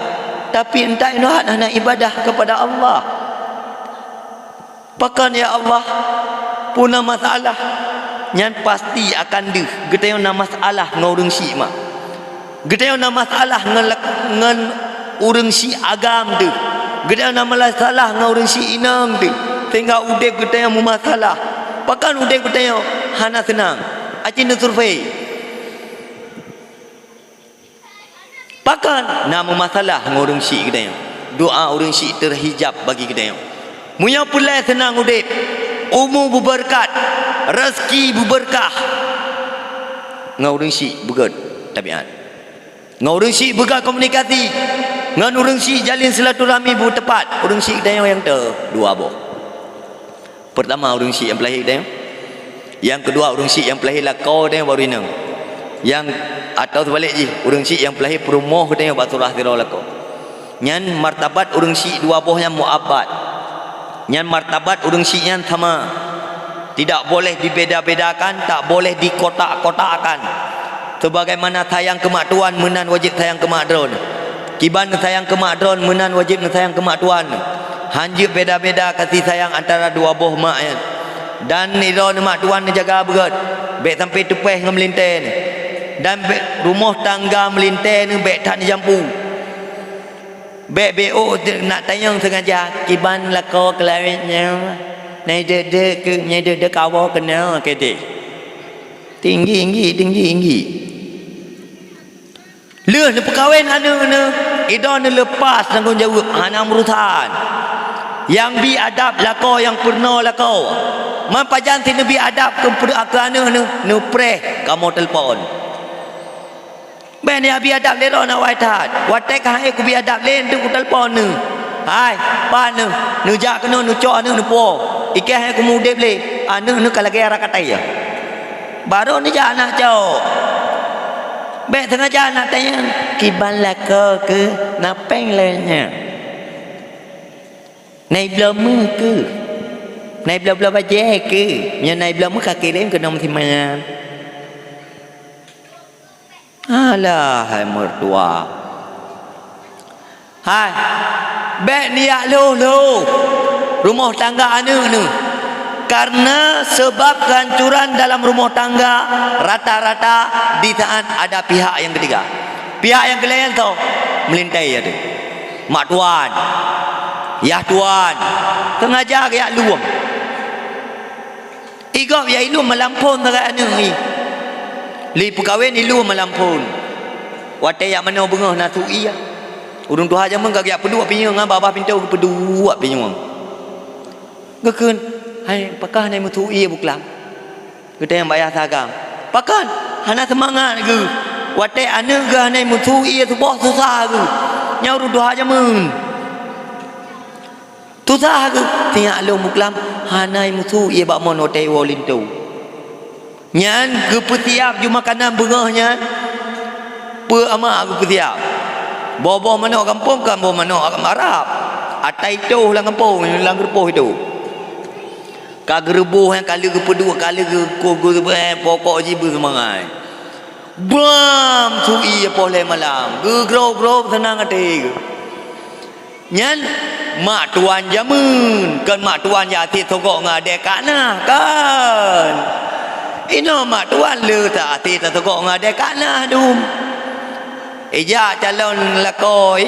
tapi 'oh noe hat hana ibadah kepada Allah. Pakon ya Allah, peue na masalah? Nyan pasti akan deuh geutanyoe na masalah ngon ureuëng syiek mak. Geutanyoe na masalah ngon lak-, ngon ureuëng syiek agam deuh. Geutanyoe na masalah ngon ureuëng syiek inong deuh, sehingga udeb geutanyoe meumasalah. Pakon udeb geutanyoe hana seunang? Aci neusurvei. Pakon na meumasalah ngon ureuëng syiek geutanyoe? Doá ureuëng syiek teuhijab bagi geutanyoe. Meunyoe peureulée seunang udeb, umu beubeureukat, reuseuki beubeureukat, ngon ureuëng syiek beugét tabiat. Ngon ureuëng syiek beugét komunikasi, ngon ureuëng syiek jalin silaturahmi beuteupat, ureuëng syiek geutanyoe nyang teu dua boh. Peurtama, ureuëng syiek nyang peulahé geutanyoe. Nyang keudua, ureuëng syiek nyang peulahé lakoe geutanyoe baru inong. Nyang, atau seubalek jih, ureuëng syiek nyang peulahé peurumoh geutanyoe bak surah sidroe lakoe. Nyan martabat ureuëng syiek dua boh nyan muabat. Nyan martabat ureuëng syiek nyan sama. Tidak boleh dibeda-bedakan, tak boleh dikotak-kotakkan. Sebagaimana sayang keu mak tuan, meunan wajéb sayang keu mak droeneuh. Kiban neusayang keu mak droeneuh, meunan wajéb neusayang keu mak tuan. Hanjeuet beda-beda kasih sayang antara dua boh mak nyan. Dan sidroe mak tuan neujaga beugét, bék sampai teupéh ngon meulintée neuh. Dan bék, rumoh tangga meulintée neuh bék that neujampu. Bék, bék ôk nak tanyong seungaja, "Kiban lakoe keulawét nyoe? Nyan deuek-deuek keu, nyan deuek-deuek kawoe keunoe keudeh." Tinggi-tinggi, tinggi-tinggi. Lheueh neupeukawen aneuëk neuh, idroe neuleupah tanggong jaweueb, hana meurusan. Nyang bi adab lakoe nyang peurunoe lakoe. Man pajan sit neubi adab keu, keu aneuëk neuh, neupreh kamoe telepon. Bék neubi adab lé droe na wai that. Watée ka han ék kubi adab lé, neuteuk kutelepon neuh. "Hai, pat neuh, neujak keunoe neucok aneuëk neupuwoe. Ikée han ék kumeudeb lé, aneuëk neuh ka lagée ara katai." Barô neujak na cok. Bék seungaja na tanyong, "Kiban lakoe keuh, na péng lé nyan? Na ibloe méuh keuh? Na ibloe-bloe bajée keuh? Meunyoe na ibloe méuh ka kirém keunoe meusiman." Alah, hai mertua. Hai, bék neujak lhôh-lhôh rumoh tangga aneuëk neuh. Kareuna seubab keuhancoran dalam rumoh tangga rata-rata di saát ada pihak nyang ketiga. Pihak nyang keulhèe nyan soe? Meulintée ya teuh. Mak tuan, yah tuan, seungaja geujak lhôh. I gob ya ilôn malam phôn sagai aneuk i. Lé peukawen ilôn malam phôn. Watée jak manoe beungoh na su ie. Ureuëng tuha jamén ka geujak peuduek pinyueng, babah pintoe geupeuduek pinyueng. Geukheun, "Hai, pakon hana meusu ie buklam?" Geutanyong bak yah sagam. "Pakon hana seumangat geuh? Watée aneuk geuh hana meusu ie suboh susah geuh. Nyan ureuëng tuha jamén." Susah geuh, sinyak lôn buklam, hana meusu ie bak mon watée iwoe linto. Nyan geupeusiab ju makanan beungoh nyan, peue amak geupeusiab. Boh-boh manok gampông kan boh manok Arab. Atai toh lam gampông, lam geurupoh itu. Ka geuruboh nyan ka lheueh geupeuduek, ka lheueh geukoh, geu-, eh, pokok jih beuseumangat. Bam! Su ie poh lhée malam. Geugrob-grob seunang até geuh. Nyan mak tuan jamén, kon mak tuan nyang até sogok ngon adée kak na, kon. Inoe mak tuan le ta até tasogok ngon adée kak na dum. Ijak calon lakoe,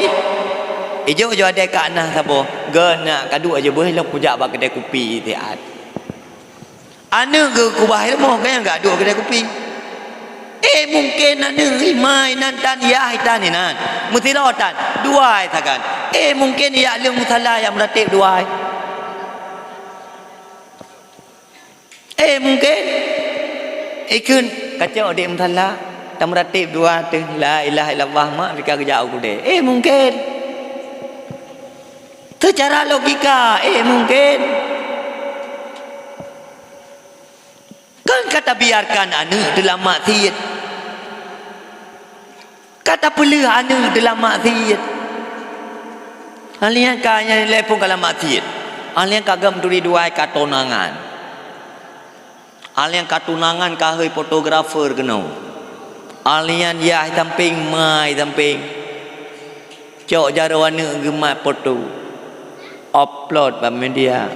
ijok jo adée kak na saboh. Geunak kaduek aja beuh lom kujak bak keudée kupi siat. Aneuk geuh kubah ilmu, kan nyang gak duek keudée kupi. Eh, mungken aneuk imai nan tan yah itan inan. Meusidroe tan, dua ai sagan. Eh, mungken yak leueng musala yak meuratéb dua ai. Eh, mungken. Ikheun kacok dek musala, tameuratéb dua teuh, la ilaha illallah, mak bika geujak u keudée. Eh, mungken. Secara logika, eh, mungken. Kan ka tabiarkan aneuk teulam maksiet. Ka tapeuleueh aneuk teulam maksiet. Ahli nyan ka nyan lé pun ka lam maksiet. Ahli nyan ka gam turi dua ai ka tunangan. Ahli nyan ka tunangan ka hôi fotografer keunoe. Ahli nyan yah sampéng, mai sampéng. Cok jaroe aneuk geumat foto. Upload bak media.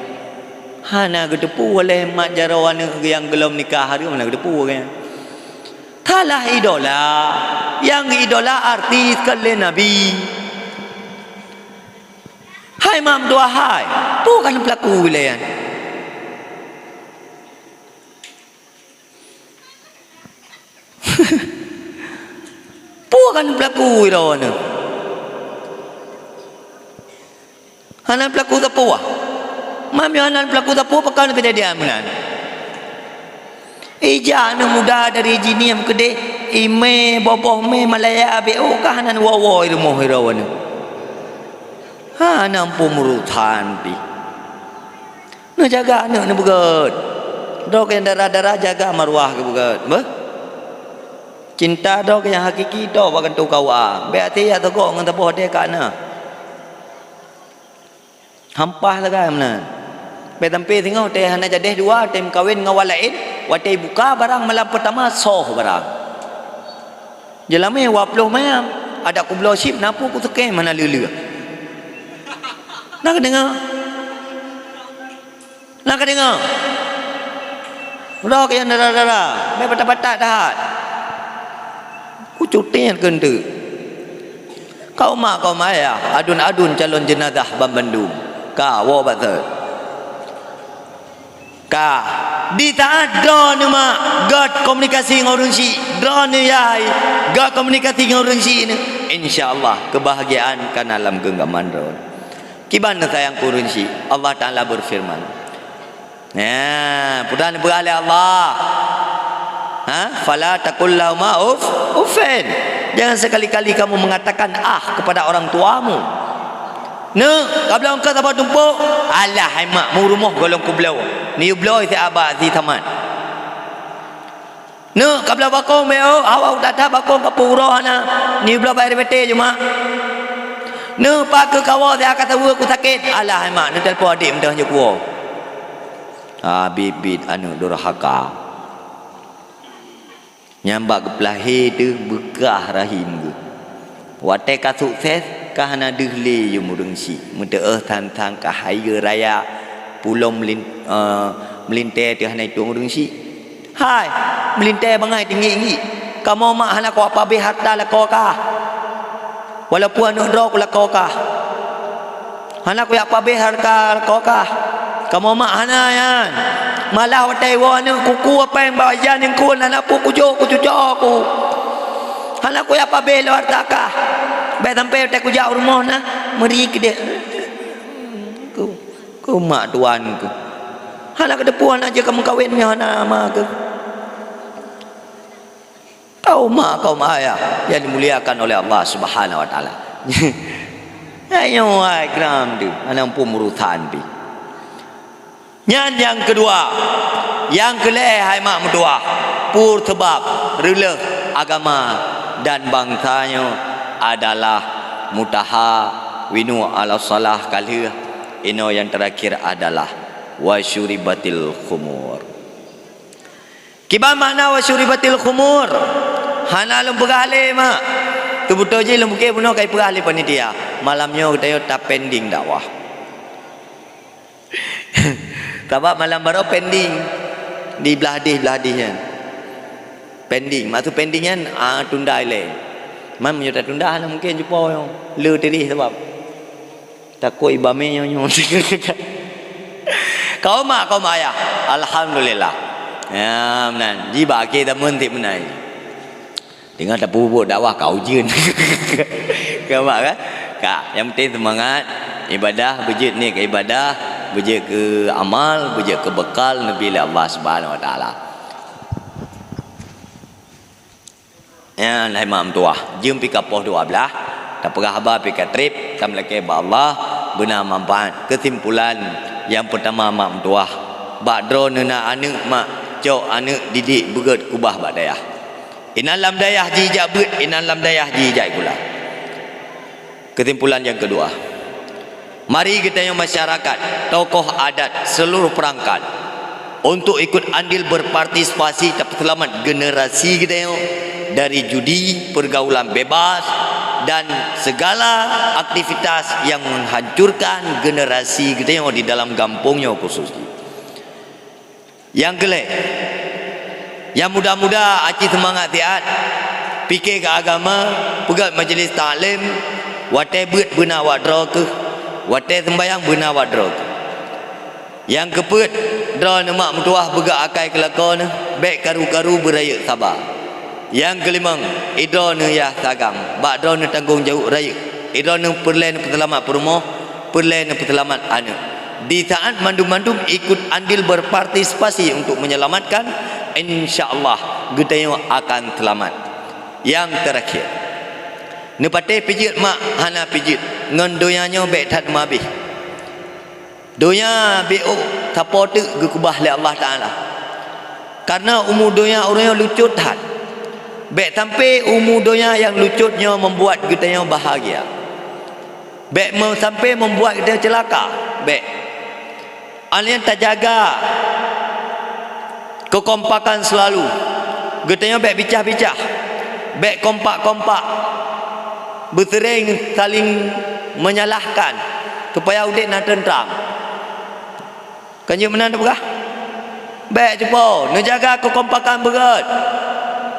Hana geuteupeue lé mat jaroe aneuk nyang gohlom nikah hareuem hana geuteupeue nyan. Salah idola. Nyang idola artis kon lé Nabi. Hai mak meutuah hai. Peue kan peulaku ilée nyan? Peue kan peulaku droeneuh? Hana peulaku sapeue. Mam nyoe hana peulaku sapeue, pakon keujadian meunan? Ija aneuk muda dari jinih keudeh, imé, boboh mé, Malaya, B O kah nan woe-woe i rumoh droeneuh. Hana muphom urosan pih. Neujaga aneuk neubeugét. Droe nyang dara-dara jaga maruah geubeugét, beuh. Cinta droe nyang hakiki tok bak kantô K U A. Bék até jak teugoe ngon saboh deh ka na. Hampah sagai meunan. Bék sampoe singoh teuh hana jadeh dua, teuh meukawen ngon awak laén, watée buka barang malam peutama soh barang. Jeulamé dua ploh manyam, adak kubloe chip na peue kuseukéh hana leuleue. Na kadeungoe? Na kadeungoe? Uroe keu nyang dara-dara, mé patat-patat that. Kucutin keuneuk. Kaum mak kaum ayah, adun-adun calon jeunazah banmandum. Ka woe bak thot. Ka, di saat droeneuh mak gét komunikasi ngon ureuëng syiek, droeneuh yah gét komunikasi ngon ureuëng syiek nyoe, insya Allah keubahgiaan ka na lam geunggaman droeneuh. Kiban neusayang keu ureuëng syiek, Allah Taala beufeureuman, "Nya, peue neupeugah lé Allah? Ha? Fala taqul lahuma uf, uffin. Jangan sekali-kali kamu mengatakan ah kepada orang tuamu." Neuk, ka bloe keu saboh tumpôk, "Alah hai mak, meu rumoh gohlom kubloe. Neuyue bloe si aba si samat." Neuk, ka bloe bakong meu'oh, awak that-that bakong ka peu uroe hana. Neuyue bloe bak R B T ju mak. Neuk, pat keu kawoe si aka saweue ku sakét. "Alah hai mak, neutelepon adék meudoh nyoe kuwoe." Ah, biet-biet aneuk durhaka. Nyang bak geupeulahé teuh beukah rahim geuh. Watée ka sukses, ka hana deuh lé yum ureuëng syiek. Meuteuôh than-than ka hayeue raya, pulo meulin-, eh, meulintée teuh hana itueng ureuëng syiek. Hai, meulintée bangai teungiek-ngiek. Kamoe mak hana kuwapabéh hareuta lakoe kah. Walaupun aneuk droe ku lakoe kah. Hana kujak pabéh hareuta lakoe kah. Kamoe mak hana nyan. Malah watèe iwoe aneuk kuku apèng bak ija ningkun, hana peue kujok, kucuco ku. Hana kujak pabeh lom hareuta kah. Bèk sampai watèe kujak u rumoh na, meuri keudeh. Ku, ku mak tuan ku. Hana keudeuh peue, hana jeuet kameukawen nyoe, hana ma ku. Kaum mak, kaum ayah yang dimuliakan oleh Allah Subhanahu wa Taala. Ayo, ai, gram tu, hana muphom urusan pih. Nyan nyang keudua. Nyang keulhèe, hai mak meutuwah, peue seubab reuleuh agama dan bansa nyoe adalah mutaha winu ala salah ka lheueh, inoe nyang teurakhir adalah wa syuribatil khumur. Kiban makna wa syuribatil khumur? Hana lôn peugah lé, mak. Teubeutôi jih lôn pike bunoe ka ipeugah lé panitia. Malam nyoe geutanyoe tapending dakwah. Sabab malam baroe pending di blah dih-blah dih nyan. Pending, maksud pending nyan, ah, tunda ilèe. Man meunyoe tatunda hana mungken cupo nyoe. Le tirih sabab. Takot iba mé nyoe-nyoe. Kaum mak, kaum ayah. Alhamdulillah. Ya, meunan. Ji bak akhé zaman ti meunan. Teungoh tapeubuet dakwah ka ujeuen. Ka mak kan? Ka, nyang penting seumangat ibadah, beujeuet niet keu ibadah, beujeuet keu amal, beujeuet keu beukal neubri lé Allah Subhanahu Wa Taala. Nyan hai mak meutuwah, jeuem pih ka poh dua blaih, tapeugah haba pih ka trép, tameulakèe bak Allah, beuna manfaat. Keusimpulan nyang peutama mak meutuwah, bak droeneuh na aneuk mak, cok aneuk didik beugèt keubah bak dayah. Inan lam dayah jijak beuet, inan lam dayah jijak gula. Keusimpulan nyang keudua, mari geutanyoe masyarakat, tokoh adat, seuluruh peurangkat untuk ikut andil berpartisipasi tapeuseulamat generasi geutanyoe dari judi, pergaulan bebas, dan segala aktivitas yang menghancurkan generasi geutanyoe di dalam gampông nyoe khusus jih. Nyang keulhèe, nyang muda-muda aci seumangat siat, pike keu agama, peugèt majelis taklim, watèe beuet beuna awak droe keuh, watèe seumbahyang beuna awak droe keuh. Nyang keupeuet, droeneuh mak meutuwah beugèt akai keu lakoe neuh, bèk karu-karu beurayeuk saba. Nyang keulimong, idroeneuh yah sagam, bak droeneuh tanggong jaweueb rayeuk. Idroeneuh peureulèe neupeuseulamat peurumoh, peureulèe neupeuseulamat aneuk. Di saat mandum-mandum ikut andil berpartisipasi untuk menyelamatkan, insya Allah geutanyoe akan seulamat. Nyang teurakhir, neupatéh pijeuet mak hana pijeuet, ngon donya nyoe bèk that meuhabéh. Donya beuôk sapo teuk geukeubah lé Allah Taala. Kareuna umu donya ureuëng nyoe lucut that. Bèk sampai umu donya nyang lucut nyoe membuat geutanyoe bahagia. Bèk me-, sampai membuat geutanyoe ceulaka. Bèk. Alèh nyan tajaga keukompakan seulalu. Geutanyoe bèk bicah-bicah. Bèk kompak-kompak. Beuseuréng saling menyalahkan supaya udép na teuntram. Kan jeuet meunan tapeugah? Bèk cupo, neujaga keukompakan beugèt.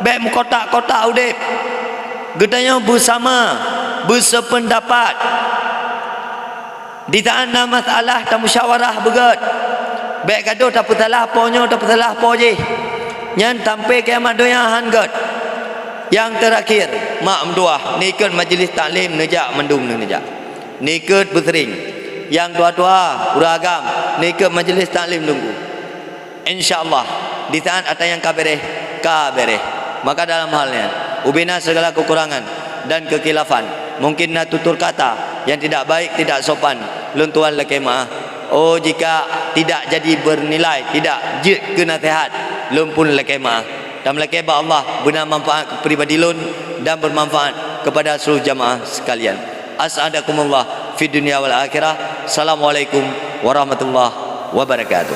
Bèk meukotak-kotak udép. Geutanyoe beusama, beuseupeundapat. Di saat na masalah tamusyawarah beugèt. Bèk gadôh tapeusalah po nyoe, tapeusalah po jih. Nyan sampai kiamat donya hán gèt. Nyang teurakhir, mak meutuwah, neukôt majelis taklim neujak mandum neujak. Neukôt beuseuréng. Nyang tuha-tuha, ureuëng agam, neukôt majelis taklim teungku. Insya Allah, di saat atra nyang ka béréh, ka béréh. Maka dalam hal nyan, ubena segala kekurangan dan kekhilafan, mungkin na tutur kata yang tidak baik, tidak sopan, lôn tuan lakèe meu'ah. Oh, jika tidak jadi bernilai, tidak jeuet keu naseuhat, lôn pun lakèe meu'ah. Tameulakèe bak Allah beuna manfaat keu pribadi lôn dan bermanfaat kepada seluruh jamaah sekalian. As'adakumullah fid dunya wal akhirah. Assalamualaikum warahmatullahi wabarakatuh.